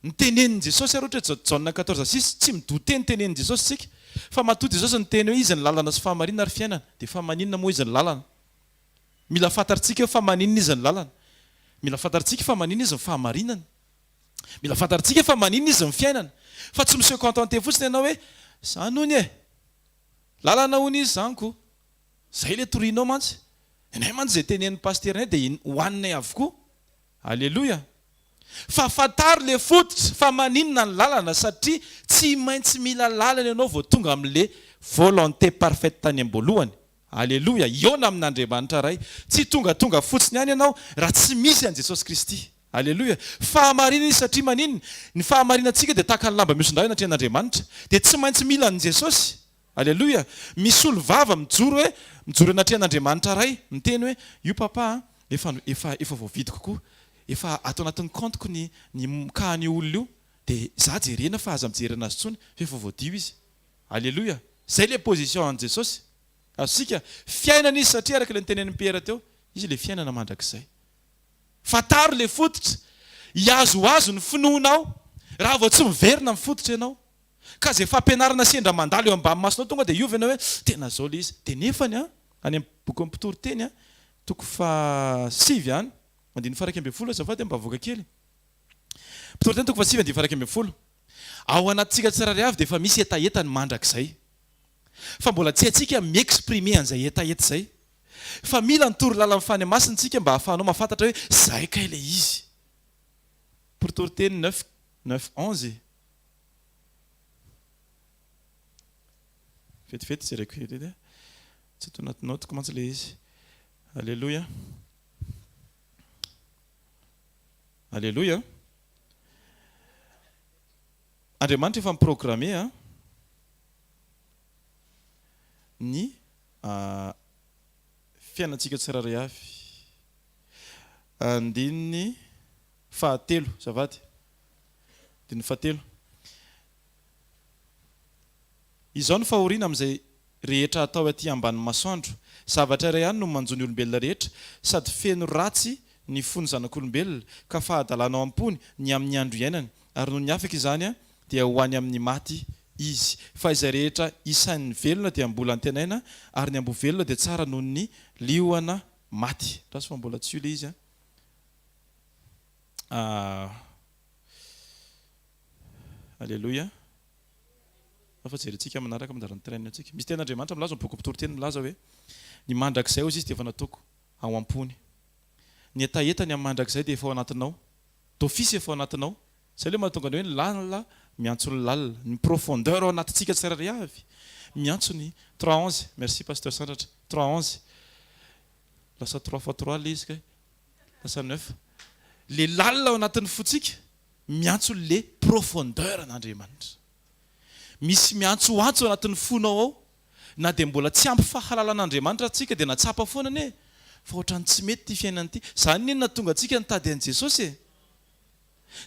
nitenenin'i Jesosy ary ohatra hoe Jaona quatorze six, tsy mi-douter ny tenenin'i Jesosy tsika. Fa matoa Jesosy niteny hoe Izy ny lalana sy fahamarinana ary fiainana, dia fa maninona moa Izy ny lalana? Mila fantatritsika hoe fa maninona Izy ny lalana. Mila fantatritsika fa maninona Izy ny fahamarinana. Mila fantatritsika fa maninona Izy ny fiainana. Fa tsy mi-se contenter fotsiny ianao hoe zany hono e! Lalana hono Izy zany ko! Zay le torianao mantsy. Nenay mantsy zay tenenin'ny pasiteranay dia hohaninay avokoa. Aleloia. Fa fantaro le fototra fa maninona ny lalana satria tsy maintsy mila lalana ianao vao tonga amin'le volonté parfaite tany am-boalohany. Aleloia. Hihaona amin'Andriamanitra Ray. Tsy tongatonga fotsiny ihany ianao raha tsy misy an'i Jesosy Kristy. Aleloia. Fahamarinana izy satria maninona? Ny fahamarinantsika dia tahaka ny lamba mihoson-drà eo anatrehan'Andriamanitra. Dia tsy maintsy mila an'i Jesosy. Aleloia! Misolo vava mijoro hoe, mijoro eo anatrehan'Andriamanitra Ray, miteny hoe, io Papa a, efa, efa, efa voavidiko koa. Efa ato anatin'ny compte-ko ny, ny cas an'io olona io. Dia za jerena fa aza mijery anazy intsony fa efa voadio izy. Aleloia! Zay le position an'i Jesosy. Azontsika, fiainana izy satria araka ilay notenenin'i Piera teo, izy ilay fiainana mandrakizay. Fantaro ilay fototra. Hihazohazo ny finoanao raha vao tsy miverina amin'ny fototra ianao. Ka izay fampianarana sendra mandalo eo ambany masonao tonga dia hiova ianao hoe tena izao ilay izy. Dia nefany an, any amin'ny bokin'ny Mpitoriteny an, toko fahasivy any, andininy faha 11 azafady mba avoaka kely. Mpitoriteny toko fahasivy andininy faha 11. Ao anatintsika tsirairay avy dia efa misy hetaheta ny mandrakizay. Fa mbola tsy haintsika mi-exprimer an'izay hetaheta izay. Fa mila ny torolalan'ny Fanahy Masina isika mba hahafahanao mahafantatra hoe izay kay ilay izy. Mpitoriteny neuf, neuf 11. Vetivety jereko edy e. Tsy ato anaty naotiko mantsy ilay izy. Aleloia. Aleloia. Andriamanitra efa mi-programmer an ny fiainantsika tsirairay avy. Andininy fahatelo, azafady. Andininy fahatelo. Izao ny fahoriana amin'izay rehetra atao aty ambanin'ny masoandro. Zavatra iray ihany no manjo ny olombelona rehetra, sady feno ratsy ny fon'ny zanak'olombelona, ka fahadalana ao am-pony ny amin'ny andro iainany, ary nony afaka izany dia ho any amin'ny maty izy. Fa izay rehetra isain'ny velona dia mbola antenaina, ary ny amboa velona dia tsara noho ny liona maty. Andraso fa mbola tsy io ilay izy an. Aleloia. Fa jerentsika manaraka manjary ny train antsika. Misy tenin'Andriamanitra milaza ao boky mpitoriteny milaza hoe ny mandrakizay hozy izy dia efa nataoko ao am-pony. Ny hetaheta ny amin'ny mandrakizay dia efa ao anatinao. D'office efa ao anatinao. Izay ilay mahatonga ny hoe ny lalina miantso ny lalina. Ny profondeur ao anatintsika tsirairay avy miantso ny trois 11. Merci Pasteur Sandratra. Trois 11. Lasa trois fois trois ilay izy kay. Lasa neuf. Le lalina ao anatin'ny fontsika miantso le profondeur an'Andriamanitra. Misy miantsoantso anatin'ny fonao ao, na dia mbola tsy ampy fahalalana an'Andriamanitra aza tsika dia nahatsapa foana anie fa ohatran'ny tsy mety ity fiainana ity. Izany anie no nahatonga antsika nitady an'i Jesosy e!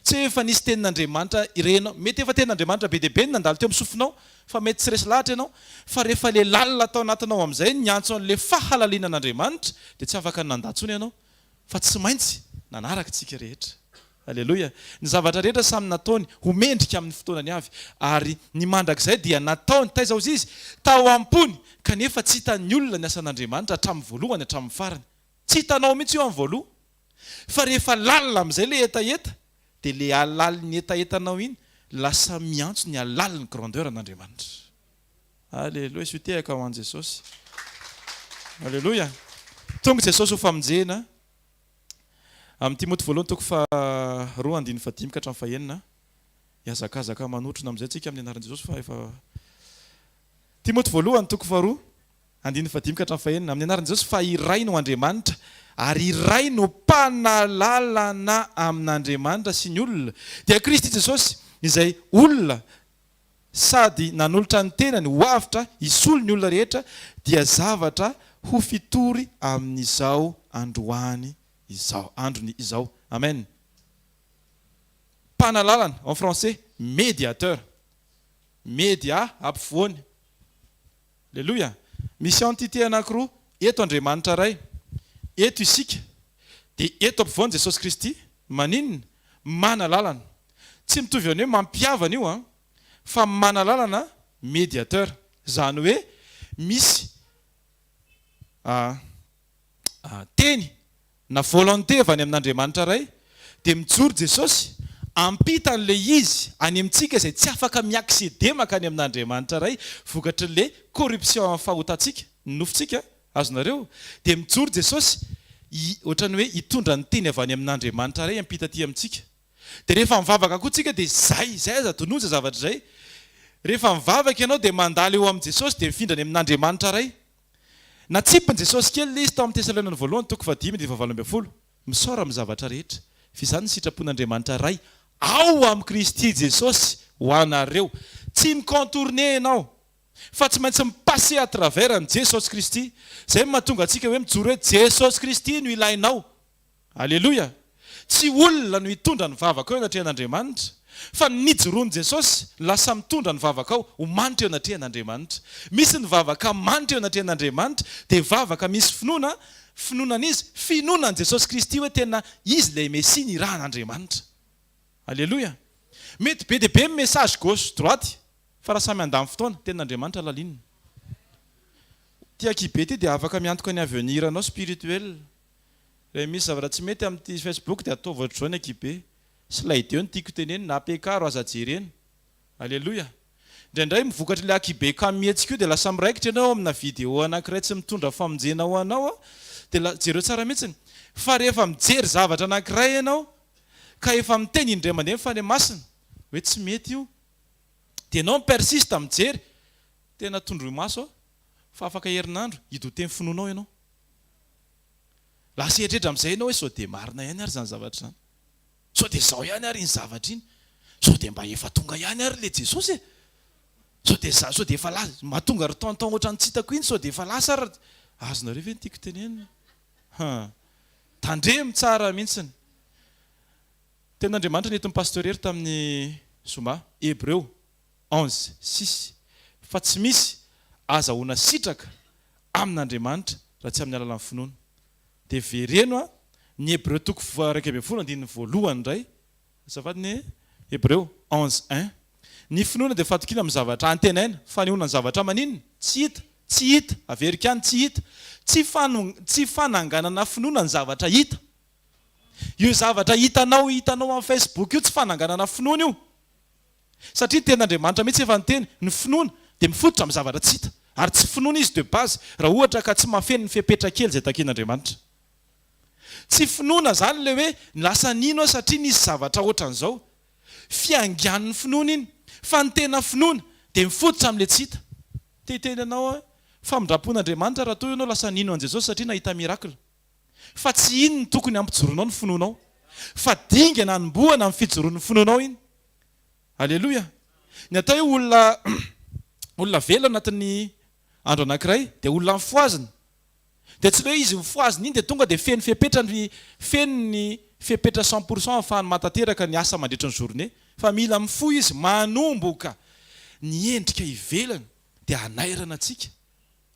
Tsy hoe efa nisy tenin'Andriamanitra renao, mety efa tenin'Andriamanitra be dia be no nandalo teo amin'ny sofinao fa mety tsy resy lahatra ianao, fa rehefa ilay lalina tao anatinao amin'izay niantso an'ilay fahalalianan'Andriamanitra dia tsy afaka ny nandà intsony ianao fa tsy maintsy nanaraka tsika rehetra. Aleloia! Ny zavatra rehetra samy nataony ho mendrika amin'ny fotoanany avy, ary ny mandrakizay dia nataony, taiza hozy izy? Tao am-pony, kanefa tsy hitan'ny olona ny asan'Andriamanitra hatramin'ny voalohany hatramin'ny farany. Tsy hitanao mihitsy io amin'ny voaloha. Fa rehefa lalina amin'izay ilay hetaheta, dia ilay halalin'ny hetahetanao iny lasa miantso ny halalin'ny grandeur an'Andriamanitra. Aleloia! Asio tehaka ho an'i Jesosy. Aleloia! Tonga Jesosy ho famonjena. Amin'ny Timoty voalohany toko faharoa andininy fahadimy ka hatramin'ny fahenina. Hihazakazaka manotrona amin'izay tsika amin'ny anaran'i Jesosy fa efa Timoty voalohany toko faharoa andininy fahadimy ka hatramin'ny fahenina. Amin'ny anaran'i Jesosy fa iray no Andriamanitra ary iray no mpanalalana amin'Andriamanitra sy ny olona dia Kristy Jesosy izay olona sady nanolotra ny tenany ho avotra hisolo ny olona rehetra dia zavatra ho fitory amin'izao androany izao, androny izao. Amen. Mpanalalana, en français, médiateur. Média, ampovoany. Aleloia. Misy entité anankiroa, eto Andriamanitra Ray, eto isika, dia eto ampovoany Jesosy Kristy, maninona? Manalalana. Tsy mitovy amin'ny hoe mampihavana io an, fa manalalana, médiateur. Izany hoe misy teny na volonté avy any amin'Andriamanitra Ray, dia mijoro Jesosy hampita an'ilay izy any amintsika izay tsy afaka mi-acceder mankany amin'Andriamanitra Ray vokatr'ilay corruption amin'ny fahotantsika, ny nofontsika, azonareo? Dia mijoro Jesosy hi, ohatran'ny hoe hitondra ny teny avy any amin'Andriamanitra Ray hampita aty amintsika. Dia rehefa mivavaka koa tsika dia izay, izay aza adinoina izay zavatra izay. Rehefa mivavaka ianao dia mandalo eo amin'i Jesosy dia mifindra any amin'Andriamanitra Ray. Natsipin'i Jesosy kely ilay izy tao amin'ny Tesaloniana Voalohany toko fahadimy andininy fahavalo ambin'ny folo, Misaora amin'ny zavatra rehetra, fa izany ny sitrapon'Andriamanitra Ray ao amin'i Kristy Jesosy ho anareo. Tsy mi-contourner ianao, fa tsy maintsy mi-passer à travers an'i Jesosy Kristy. Izay no mahatonga antsika hoe mijoro hoe Jesosy Kristy no ilainao. Aleloia! Tsy olona no hitondra ny vavaka eo anatrehan'Andriamanitra. Fa ny nijoroan'i Jesosy lasa mitondra ny vavakao ho manitra eo anatrehan'Andriamanitra. Misy ny vavaka manitra eo anatrehan'Andriamanitra dia vavaka misy finoana, finoana an'iza? Finoana an'i Jesosy Kristy hoe tena Izy ilay Mesia nirahan'Andriamanitra. Aleloia! Mety be dia be ny message gauche droite fa raha samy handany fotoana, tenin'Andriamanitra lalinina. Ity ankihibe ity dia afaka miantoka ny avenir anao spirituel. Raha misy zavatra tsy mety amin'ity Facebook dia ataovy ohatr'izao ny ankihibe. Slide eo no tiako tenenina, ampiakaro aza jerena. Aleloia! Indraindray ny vokatr'ilay ankihibe kamo mihetsika io dia lasa miraikitra ianao amina video anankiray tsy mitondra famonjena ho anao dia la, jereo tsara mihitsiny fa rehefa mijery zavatra anankiray ianao ka efa miteny indray mandeha ny Fanahy Masina hoe tsy mety io dia ianao mi-persiste mijery, tena tondroy maso aho fa afaka herinandro hi-douter ny finoanao ianao. Lasa hieritreritra amin'izay ianao hoe sao dia marina ihany ary izany zavatra izany. Sao dia izao ihany ary iny zavatra iny. Sao dia mba efa tonga ihany ary ilay Jesosy e. Sao dia za, sao dia efa lasa, mahatonga ry tonton ohatran'ny tsy hitako iny, sao dia efa lasa ary. Azonareo ve ny tiako tenenina? Ha. Tandremo tsara mihitsiny. Tenin'Andriamanitra nentin'ny Pasteur Hery tamin'ny zoma, Hebreo 11, 6, fa tsy misy azahoana sitraka amin'Andriamanitra raha tsy amin'ny alalan'ny finoana. Dia vereno a, ny Hebreo toko faha 11 andininy voalohany indray, azafady ny Hebreo 11, un. Ny finoana dia fatokiana amin'ny zavatra antenaina, fanehoana ny zavatra maninona? Tsy hita, tsy hita, averiko ihany, tsy hita. Tsy fano, tsy fananganana finoana ny zavatra hita. Io zavatra hitanao hitanao amin'ny Facebook io tsy fananganana finoana io. Satria ny tenin'Andriamanitra mihitsy efa niteny, ny finoana dia mifototra amin'ny zavatra tsy hita. Ary tsy finoana izy de base raha ohatra ka tsy mahafeno ny fepetra kely izay takian'Andriamanitra. Tsy finoana izany ilay hoe lasa nino aho satria nisy zavatra ohatran'izao. Fiangan'ny finoana iny. Fa ny tena finoana dia mifototra amin'ilay tsy hita. Te hiteny anao aho, famindram-pon'Andriamanitra raha toa ianao lasa nino an'i Jesosy satria nahita miracle. Fa tsy iny no tokony hampijoroanao ny finoanao. Fa dingana hanombohana amin'ny fijoroan'ny finoanao iny. Aleloia! Ny atao hoe olona olona velona anatin'ny andro anankiray dia olona mifohazina. Dia tsy ilay hoe izy mifohazina iny dia tonga dia feno fepetra ny feno ny fepetra cent pour cent ahafahany mahatanteraka ny asa mandritra ny journée. Fa mila mifoha izy manomboka ny endrika ivelany dia hanairana antsika.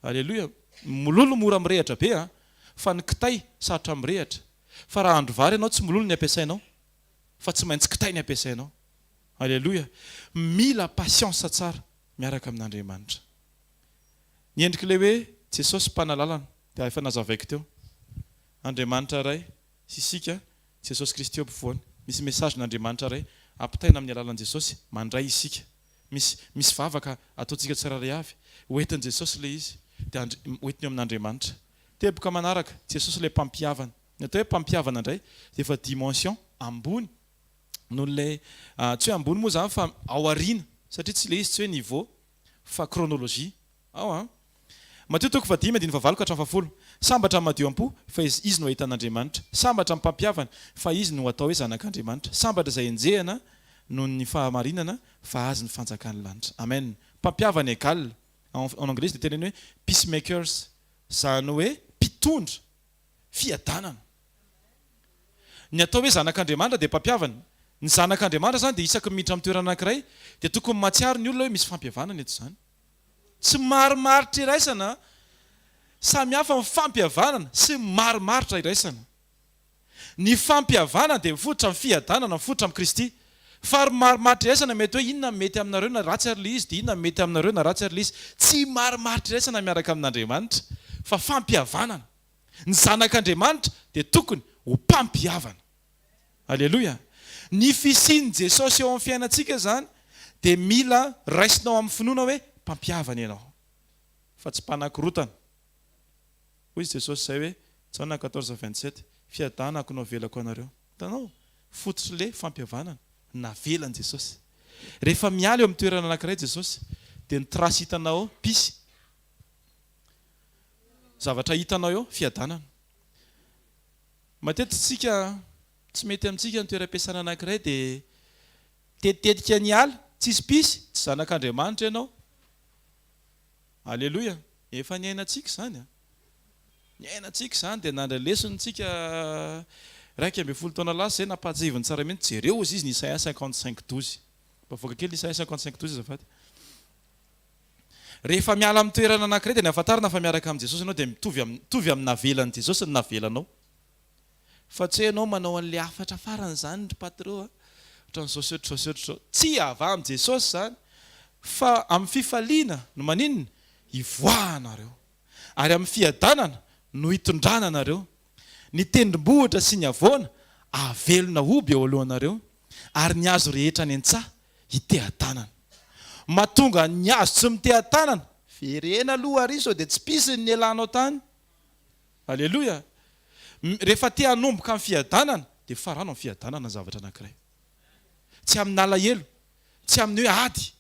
Aleloia! Mololo mora mirehatra be an! Fa ny kitay sarotra mirehatra. Fa raha handro vary ianao tsy mololo ny ampiasainao. Fa tsy maintsy kitay ny ampiasainao. Aleloia! Mila patience tsara miaraka amin'Andriamanitra. Ny endrik'ilay hoe Jesosy mpanalalana dia efa nazavaiko teo. Andriamanitra Ray sy isika, Jesosy Kristy eo ampovoany. Misy message n'Andriamanitra Ray ampitaina amin'ny alalan'i Jesosy, mandray isika. Misy misy vavaka ataontsika tsirairay avy, ho entin'i Jesosy ilay izy, dia Andri ho entiny eo amin'Andriamanitra. Teboka manaraka, Jesosy ilay mpampihavana. Ny atao hoe mpampihavana indray dia efa dimension ambony noho ilay, tsy hoe ambony moa izany fa ao aoriana, satria tsy ilay izy tsy hoe niveau fa chronologie. Ao an! Matio toko fahadimy andininy fahavalo ka hatramin'ny fahafolo. Sambatra ny madio am-po, fa izy no hahita an'Andriamanitra. Sambatra ny mpampihavana, fa izy no hatao hoe zanak'Andriamanitra. Sambatra izay enjehina noho ny fahamarinana, fa azy ny fanjakan'ny lanitra. Amen. Mpampihavana egal, en anglais izy dia teneno hoe peacemakers, izany hoe mpitondra fiadanana. Ny atao hoe zanak'Andriamanitra dia mpampihavana. Ny zanak'Andriamanitra izany dia isaky ny miditra amin'ny toerana anankiray dia tokony mahatsiaro ny olona hoe misy fampihavanana eto izany. Tsy marimaritra iraisana, samy hafa ny fampihavanana sy ny marimaritra iraisana. Ny fampihavanana dia mifototra amin'ny fiadanana, mifototra amin'i Kristy. Fa ry marimaritra iraisana mety hoe inona no mety aminareo na ratsy ary ilay izy, dia inona no mety aminareo na ratsy ary ilay izy. Tsy marimaritra iraisana miaraka amin'Andriamanitra, fa fampihavanana. Ny zanak'Andriamanitra dia tokony ho mpampihavana. Aleloia! Ny fisian'i Jesosy eo amin'ny fiainantsika izany dia mila raisinao amin'ny finoana hoe mpampihavana ianao, fa tsy mpanakorotana. Hoy izy Jesosy izay hoe, Jaona 14 27, Fiadanako no avelako anareo. Hitanao? Fototr'ilay fampihavanana, navelan'i Jesosy. Rehefa miala eo amin'ny toerana anankiray Jesosy, dia ny trace hitanao eo, pisy. Zavatra hitanao eo, fiadanana. Matetika isika, tsy mety amintsika ny toeram-piasana anankiray dia tetitetika ny hiala, tsisy pisy, tsy zanak'Andriamanitra ianao. Aleloia! Efa niainantsika izany an! Niainantsika izany dia nandray lesona isika. 11 taona lasa izay, nampahatsiahiviny tsara mihitsy, jereo hozy izy ny Isaia 55 12. Mpavoaka kely ny Isaia 55 12 azafady. Rehefa miala amin'ny toerana anankiray dia ny ahafantarana fa miaraka amin'i Jesosy ianao dia mitovy amin'ny mitovy amin'ny navelan'i Jesosy ny navelanao. Fa tsy hoe ianao manao an'ilay hafatra farany izany ry patro a, ohatran'izao sy ohatr'izao sy ohatr'izao. Tsia, avy amin'i Jesosy izany fa amin'ny fifaliana no maninona? Ivoahanareo. Ary amin'ny fiadanana no hitondrana anareo. Ny tendrombohitra sy ny havoana hahavelona hoby eo alohanareo, ary ny hazo rehetra any an-tsaha hiteha-tanana. Mahatonga ny hazo tsy miteha-tanana. Verena aloha ary sao dia tsy pisiny ny elanao tany. Aleloia! Rehefa te hanomboka amin'ny fiadanana dia farano amin'ny fiadanana ny zavatra anankiray. Tsy amin'alahelo, tsy amin'ny hoe ady,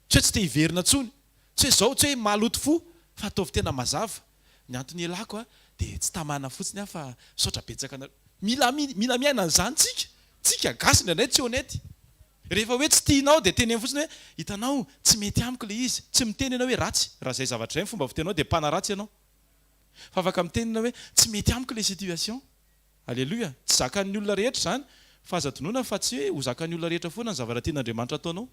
tsy hoe tsy te hiverina intsony, tsy hoe izao, tsy hoe maloto fo, fa ataovy tena mazava. Ny antony ialako a, dia tsy tamana fotsiny aho fa misaotra betsaka anareo. Mila mila miaina an'izany tsika. Tsika gasy indraindray tsy honnête. Rehefa hoe tsy tianao dia teneno fotsiny hoe hitanao tsy mety amiko ilay izy. Tsy miteny ianao hoe ratsy. Raha izay zavatra izay ny fomba fiteninao dia mpanaratsy ianao. Fa afaka miteny ianao hoe tsy mety amiko ilay situation. Aleloia! Tsy zakan'ny olona rehetra izany, fa aza adinoina fa tsy hoe ho zakan'ny olona rehetra foana ny zavatra tian'Andriamanitra ataonao.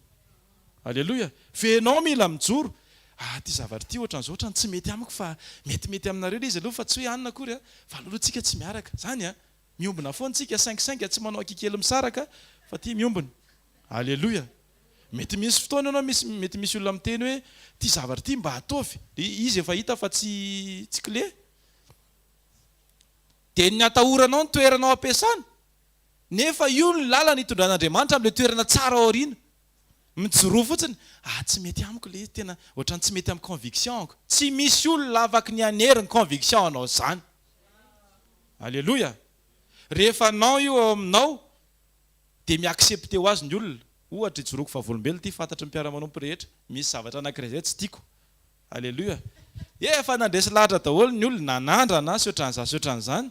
Aleloia! Fa ianao mila mijoro. Ah, ity zavatra ity ohatran'izao, ohatran'ny tsy mety amiko fa metimety aminareo ilay izy aloha fa tsy hoe anona akory an, fa aleo aloha tsika tsy miaraka. Izany an! Miombona foana tsika, cinq cinq, tsy manao akikely misaraka fa tia miombona. Aleloia! Mety misy fotoana ianao misy, mety misy olona miteny hoe ity zavatra ity mba ataovy, izy efa hita fa tsy tsy clé. Dia ny hatahoranao ny toeranao ampiasana, nefa io ny lalana itondran'Andriamanitra amin'ilay toerana tsara ao aoriana. Mijoroa fotsiny, ah tsy mety amiko ilay izy, tena ohatran'ny tsy mety amin'ny conviction-ko. Tsy misy olona afaky ny hanery ny conviction anao izany. Aleloia! Rehefa non io ao aminao, dia mi-accepter ho azy ny olona. Ohatra, ijoroako vavolombelona ity, fantatry ny mpiara-manompo rehetra, misy zavatra anankiray izay tsy tiako. Aleloia! Efa nandresy lahatra daholo ny olona, nanandrana sy ohatran'izany sy ohatran'izany,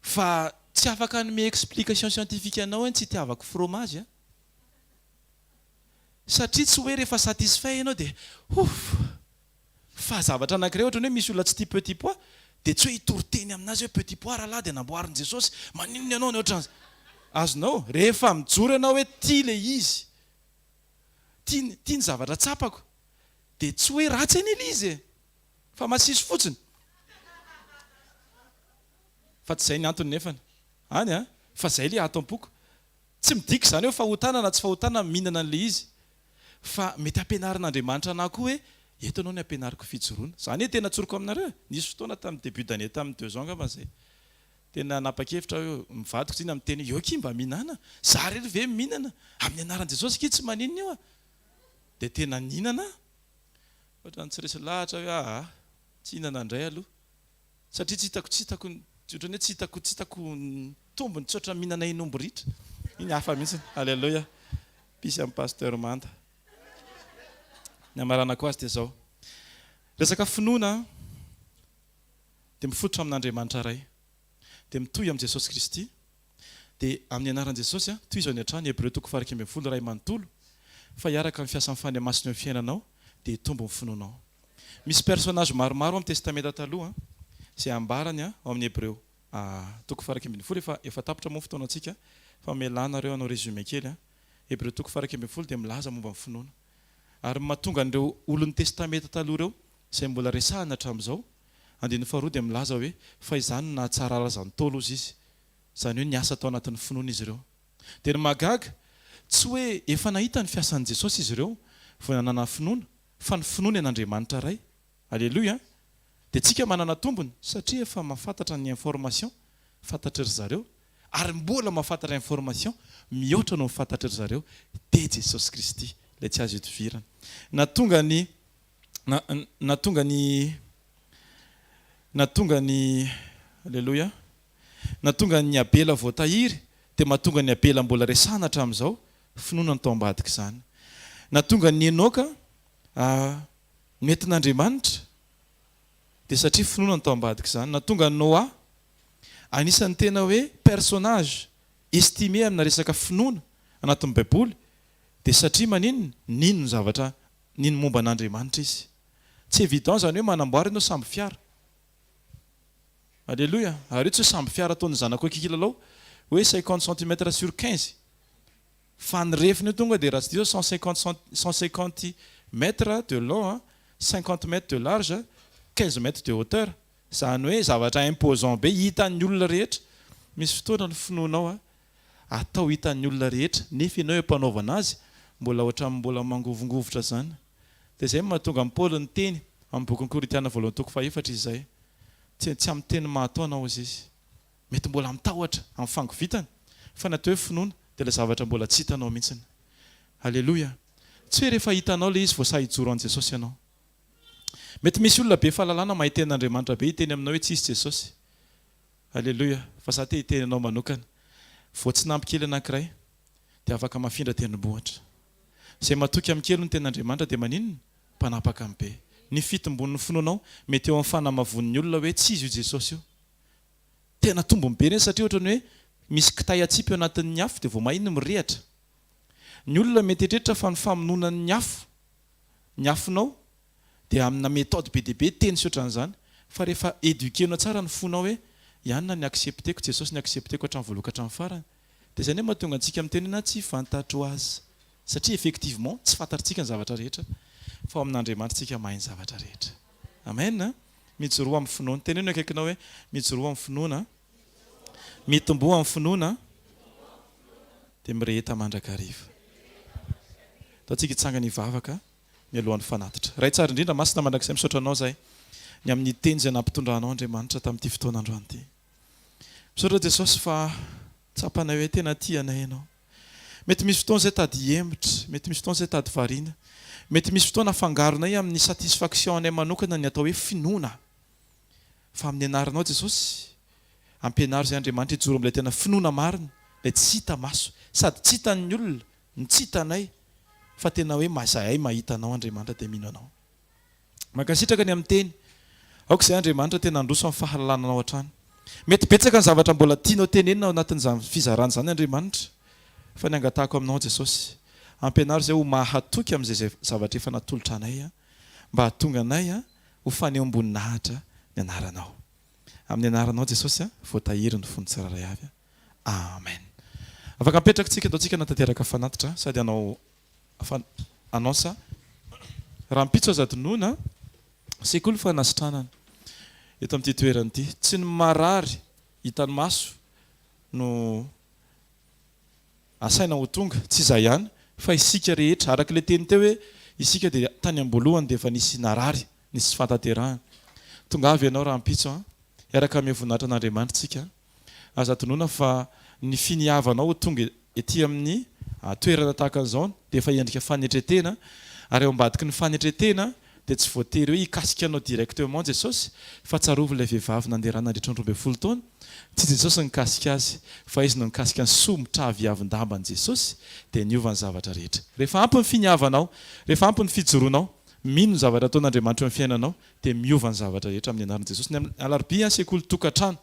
fa tsy afaka hanome explication scientifique anao hoe ny tsy itiavako fromage an! Satria tsy hoe rehefa satisfait ianao dia ouf! Fa zavatra anankiray ohatran'ny hoe misy olona tsy tia petit pois dia tsy hoe hitory teny aminazy hoe petit pois rahalahy dia namboarin'i Jesosy, maninona ianao no ohatran'izany? Azonao? Rehefa mijoro ianao hoe tia ilay izy, Tia tia ny zavatra tsapako. Dia tsy hoe ratsy anie ilay izy e! Fa masiso fotsiny. Fa tsy izay ny antony nefany. Any an! Fa izay ilay ato am-poko. Tsy midika izany hoe fahotana na tsy fahotana ny mihinana an'ilay izy. Fa mety hampianarin'Andriamanitra anà koa hoe eto ianao no ampianariko fijoroana. Izany hoe tena tsoriko aminareo e! Nisy fotoana tamin'ny début d'année tamin'ny deux ans angamba izay. Tena nanapa-kevitra aho hoe ny vadiko tsinona miteny hoe eo akia mba mihinana, za rery ve mihinana? Amin'ny anaran'i Jesosy akia tsy maninona io a! Dia tena nihinana aho, ohatran'ny tsy resy lahatra hoe aa tsy hihinana indray aloha, satria tsy hitako tsy hitako ohatran'ny hoe tsy hitako tsy hitako ny tombony tsy ohatran'ny mihinana hen'omby ritra, iny hafa mihitsy, Alléluia, peace amin'i Pasteur Manda. Ny hamaranako azy dia izao, resaka finoana. dia mifototra amin'Andriamanitra Ray, dia mitohy amin'i Jesosy Kristy, dia amin'ny anaran'i Jesosy, tohizo any hatrany, Hebreo toko faha-11 iray manontolo, fa hiaraka amin'ny fiasan'ny Fanahy Masina eo amin'ny fiainanao, dia hitombo ny finoanao. Misy personnage maromaro ao amin'ny Testamenta Taloha, izay ambarany ao amin'ny Hebreo toko faha-11, efa efa tapitra moa ny fotoanantsika, fa mialà nareo hanao résumé kely, Hebreo toko faha-11 dia milaza momba ny finoana. Ary ny mahatonga an'ireo olon'ny Testamenta Taloha ireo, izay mbola resahina hatramin'izao, Andininy faharoa dia milaza hoe, Fa izany no nahatsara azy ny Ntaolo, hozy izy. Izany hoe niasa tao anatin'ny finoana izy ireo. Dia ny mahagaga, tsy hoe efa nahita ny fiasan'i Jesosy izy ireo vao nanana finoana, fa ny finoany an'Andriamanitra Ray. Aleloia! Dia tsika manana tombony satria efa mahafantatra ny information fantatry ry zareo, ary mbola mahafantatra information mihoatra noho ny fantatry ry zareo, dia Jesosy Kristy, ilay tsy azo idivirana. Nahatonga ny na, nahatonga ny, nahatonga ny, Aleloia, nahatonga an'i Abela voatahiry, dia mahatonga an'i Abela mbola resahana hatramin'izao, finoana no tao ambadik'izany. Nahatonga an'i Enoka nentin'Andriamanitra, dia satria finoana no tao ambadik'izany. Nahatonga an'i Noa, anisan'ny tena hoe personnage estimé amina resaka finoana anatin'ny Baiboly, dia satria maninona? Nino ny zavatra nino momba an'Andriamanitra izy. Tsy évident izany hoe manamboara ianao sambo fiara. Aleloia! Ary io tsy hoe sambo fiara ataon'ny zanako ankikilalao hoe cinquante centimètres sur quinze fa ny refiny io tonga dia raha tsy diso cent cinquante cent cent cinquante mètres de long, cinquante mètres de large, quinze mètres de hauteur. Izany hoe zavatra imposant be hitan'ny olona rehetra. Misy fotoana ny finoanao atao hitan'ny olona rehetra nefa ianao eo am-panaovana azy mbola ohatran'ny mbola mangovongovitra izany. Dia izay no mahatonga an'i Paoly niteny amin'ny bokin'ny Korintiana voalohany toko fahefatra izay. Tsy tsy amin'ny teny mahataona hozy izy. Mety mbola amin'ny tahotra, amin'ny fangovitana, fa ny atao hoe finoana dia ilay zavatra mbola tsy hitanao mihitsiny. Aleloia! Tsy hoe rehefa hitanao ilay izy vao sahy hijoro an'i Jesosy ianao. Mety misy olona be fahalalana mahay tenin'Andriamanitra be hiteny aminao hoe tsisy Jesosy. Aleloia! Fa za te hiteny anao manokana. Voatsinampy kely anankiray dia afaka mafindra tendrombohitra. Izay matoky amin'ny kely ny tenin'Andriamanitra dia maninona? Mpanapaka ny be. Ny fitombon'ny finoanao mety eo amin'ny fanamavoan'ny olona hoe tsy izy io Jesosy io. Tena tombony be ireny satria ohatran'ny hoe misy kitay atsipy eo anatin'ny afo dia vao may iny mirehatra. Ny olona mety hieritreritra fa ny famonoana ny afo, ny afonao dia amina méthode be dia be, teny sy ohatran'izany, fa rehefa eduquer-nao tsara ny fonao hoe i anona ny accepter-ko, Jesosy ny accepter-ko hatramin'ny voalohany ka hatramin'ny farany, dia izay anie mahatonga antsika miteny hoe na tsy fantatro aza. Satria effectivement tsy fantatritsika ny zavatra rehetra fa ao amin'Andriamanitra tsika mahay ny zavatra rehetra. Amen a! Mijoroa amin'ny finoana. Teneno eo akaikinao hoe, mijoroa amin'ny finoana, mitomboa amin'ny finoana, dia mireheta mandrakariva. Ataontsika hitsangana hivavaka mialohan'ny fanatitra. Ray tsara indrindra, masina mandrakizay, misaotra Anao izahay ny amin'ny teny izay nampitondranao Andriamanitra tamin'ity fotoana androany ity. Misaotra Jesosy fa tsapanay hoe tena tia anay Ianao. Mety misy fotoana izay tady hihemotra, mety misy fotoana izay tady variana, mety misy fotoana afangaronay amin'ny satisfaction anay manokana ny atao hoe finoana. Fa amin'ny anaranao Jesosy, ampianaro izay Andriamanitra hijoro amin'ilay tena finoana marina, ilay tsy hita maso, sady tsy hitan'ny olona no tsy hitanay, fa tena hoe izahay mahita Anao Andriamanitra dia mino Anao. Mankasitraka ny amin'ny teny. Aoka izay Andriamanitra tena handroso amin'ny fahalalana anao hatrany. Mety betsaka ny zavatra mbola tianao tenenina ao anatin'izany fizarana izany Andriamanitra, fa ny angatahako aminao Jesosy, ampianaro izay ho mahatoky amin'izay zavatra efa natolotra anay mba hahatonga anay ho fanehoam-boninahitra ny anaranao. Amin'ny anaranao Jesosy, voatahiry ny fon'ny tsirairay avy. Amen. Afaka mipetraka tsika, ataontsika hanatanteraka fanatitra sady hanao Fa annonce rahampitso aza adinoina sekoly fanasitranana eto amin'ity toerana ity. Tsy ny marary hitan'ny maso no asaina ho tonga, tsy izaho ihany fa isika rehetra. Araka ilay teny teo hoe isika dia tany am-boalohany dia efa nisy narary, nisy tsy fahatanterahana. Tongava ianao rahampitso an! Hiaraka hamehy voninahitra an'Andriamanitra isika. Aza adinoina fa ny finiavanao ho tonga ety amin'ny toerana tahaka an'izao dia efa endrika fanetren-tena, ary ao ambadiky ny fanetren-tena dia tsy voatery hoe hikasika anao directement Jesosy, fa tsarovy ilay vehivavy nandeha rà nandritra ny 12 taona, tsy Jesosy no nikasika azy, fa izy no nikasika ny somotra aviavin-damban'i Jesosy, dia niova ny zavatra rehetra. Rehefa ampy ny finiavanao, rehefa ampy ny fijoroanao, mino ny zavatra ataon'Andriamanitra eo amin'ny fiainanao, dia miova ny zavatra rehetra amin'ny anaran'i Jesosy. Ny amin'ny alarobia, sekoly tokantrano.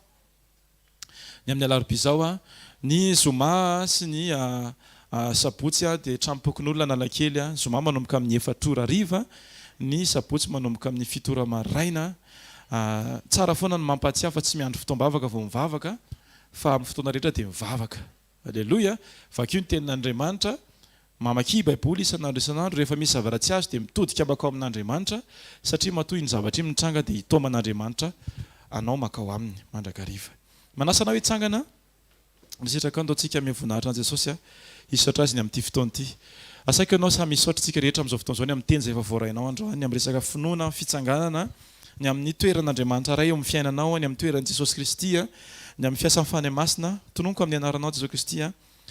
Ny amin'ny alarobia izao, ny zoma sy ny sabotsy dia tranom-pokonolona Analakely, zoma manomboka amin'ny efatra ora hariva, ny sabotsy manomboka amin'ny fito ora maraina. Tsara foana ny mampahatsiahy fa tsy miandry fotoam-bavaka vao mivavaka fa amin'ny fotoana rehetra dia mivavaka. Aleloia! Vakio ny tenin'Andriamanitra, mamakia Baiboly isan'andro isan'andro, rehefa misy zavatra tsy azo dia mitodika makao amin'Andriamanitra, satria matoa iny zavatra iny mitranga dia hitaoman'Andriamanitra anao makao aminy mandrakariva. Manasa anao hitsangana ny sitrakao ndao tsika hamehy voninahitra an'i Jesosy a, hisaotra Azy ny amin'ity fotoana ity. Asaiko ianao samy hisaotra tsika rehetra amin'izao fotoana izao ny amin'ny teny izay efa voarainao androany, ny amin'ny resaka finoana, fitsanganana, ny amin'ny toeran'Andriamanitra Ray eo amin'ny fiainanao, ny amin'ny toeran'i Jesosy Kristy, ny amin'ny fiasan'ny Fanahy Masina. Tononiko amin'ny anaranao Jesosy Kristy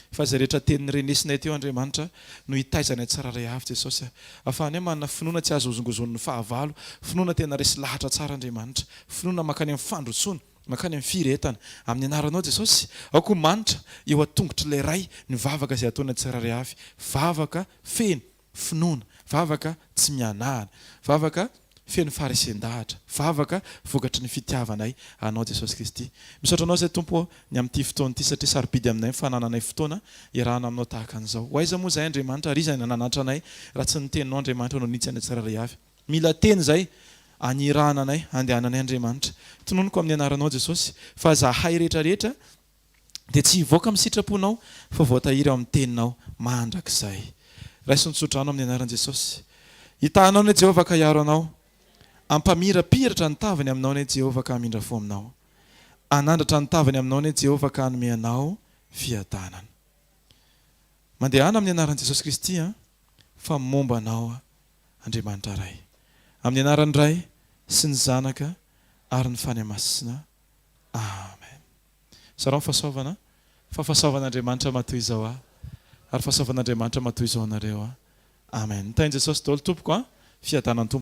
fa izay rehetra teny renesinay teo Andriamanitra no hitaizanay tsirairay avy Jesosy a. Afahanay manana finoana tsy azo hozongozonin'ny fahavalo, finoana tena resy lahatra tsara Andriamanitra, finoana mankany amin'ny fandrosoana, mankany amin'ny firehetana. Amin'ny anaranao Jesosy, aoka ho manitra eo an-tongotr'ilay Ray ny vavaka izay ataonay tsirairay avy. Vavaka feno finoana, vavaka tsy mihanahana, vavaka feno faharesen-dahatra, vavaka vokatry ny fitiavanay Anao Jesosy Kristy. Misaotra Anao izay Tompo ô ny amin'ity fotoana ity satria sarobidy aminay ny fanananay fotoana iarahana Aminao tahaka an'izao. Ho aiza moa izahay Andriamanitra ary iza no nananatra anay raha tsy ny Teninao Andriamanitra no nitsy anay tsirairay avy. Mila Teny izay. anirahana anay handehananay Andriamanitra. Tononiko amin'ny anaranao Jesosy fa zahay rehetra rehetra dia tsy hivoaka amin'ny sitraponao fa voatahiry ao amin'ny teninao mandrakizay. Raiso ny tsodrano amin'ny anaran'i Jesosy. Hitaha anao anie Jehovah ka hiaro anao. Hampamirapiratra ny tavany aminao anie Jehovah ka hamindra fo aminao. Hanandratra ny tavany aminao anie Jehovah ka hanome anao fiadanana. Mandehana amin'ny anaran'i Jesosy Kristy an, fa momba anao Andriamanitra Ray. Amin'ny anaran'ny Ray sy ny Zanaka ary ny Fanahy Masina. Amen. Zarao ny fahasoavana fa fahasoavan'Andriamanitra matoy izao ahy ary fahasoavan'Andriamanitra matoy izao anareo an. Amen. Tahin'i Jesosy daholo tompoko an. Fiadanan'ny Tompo.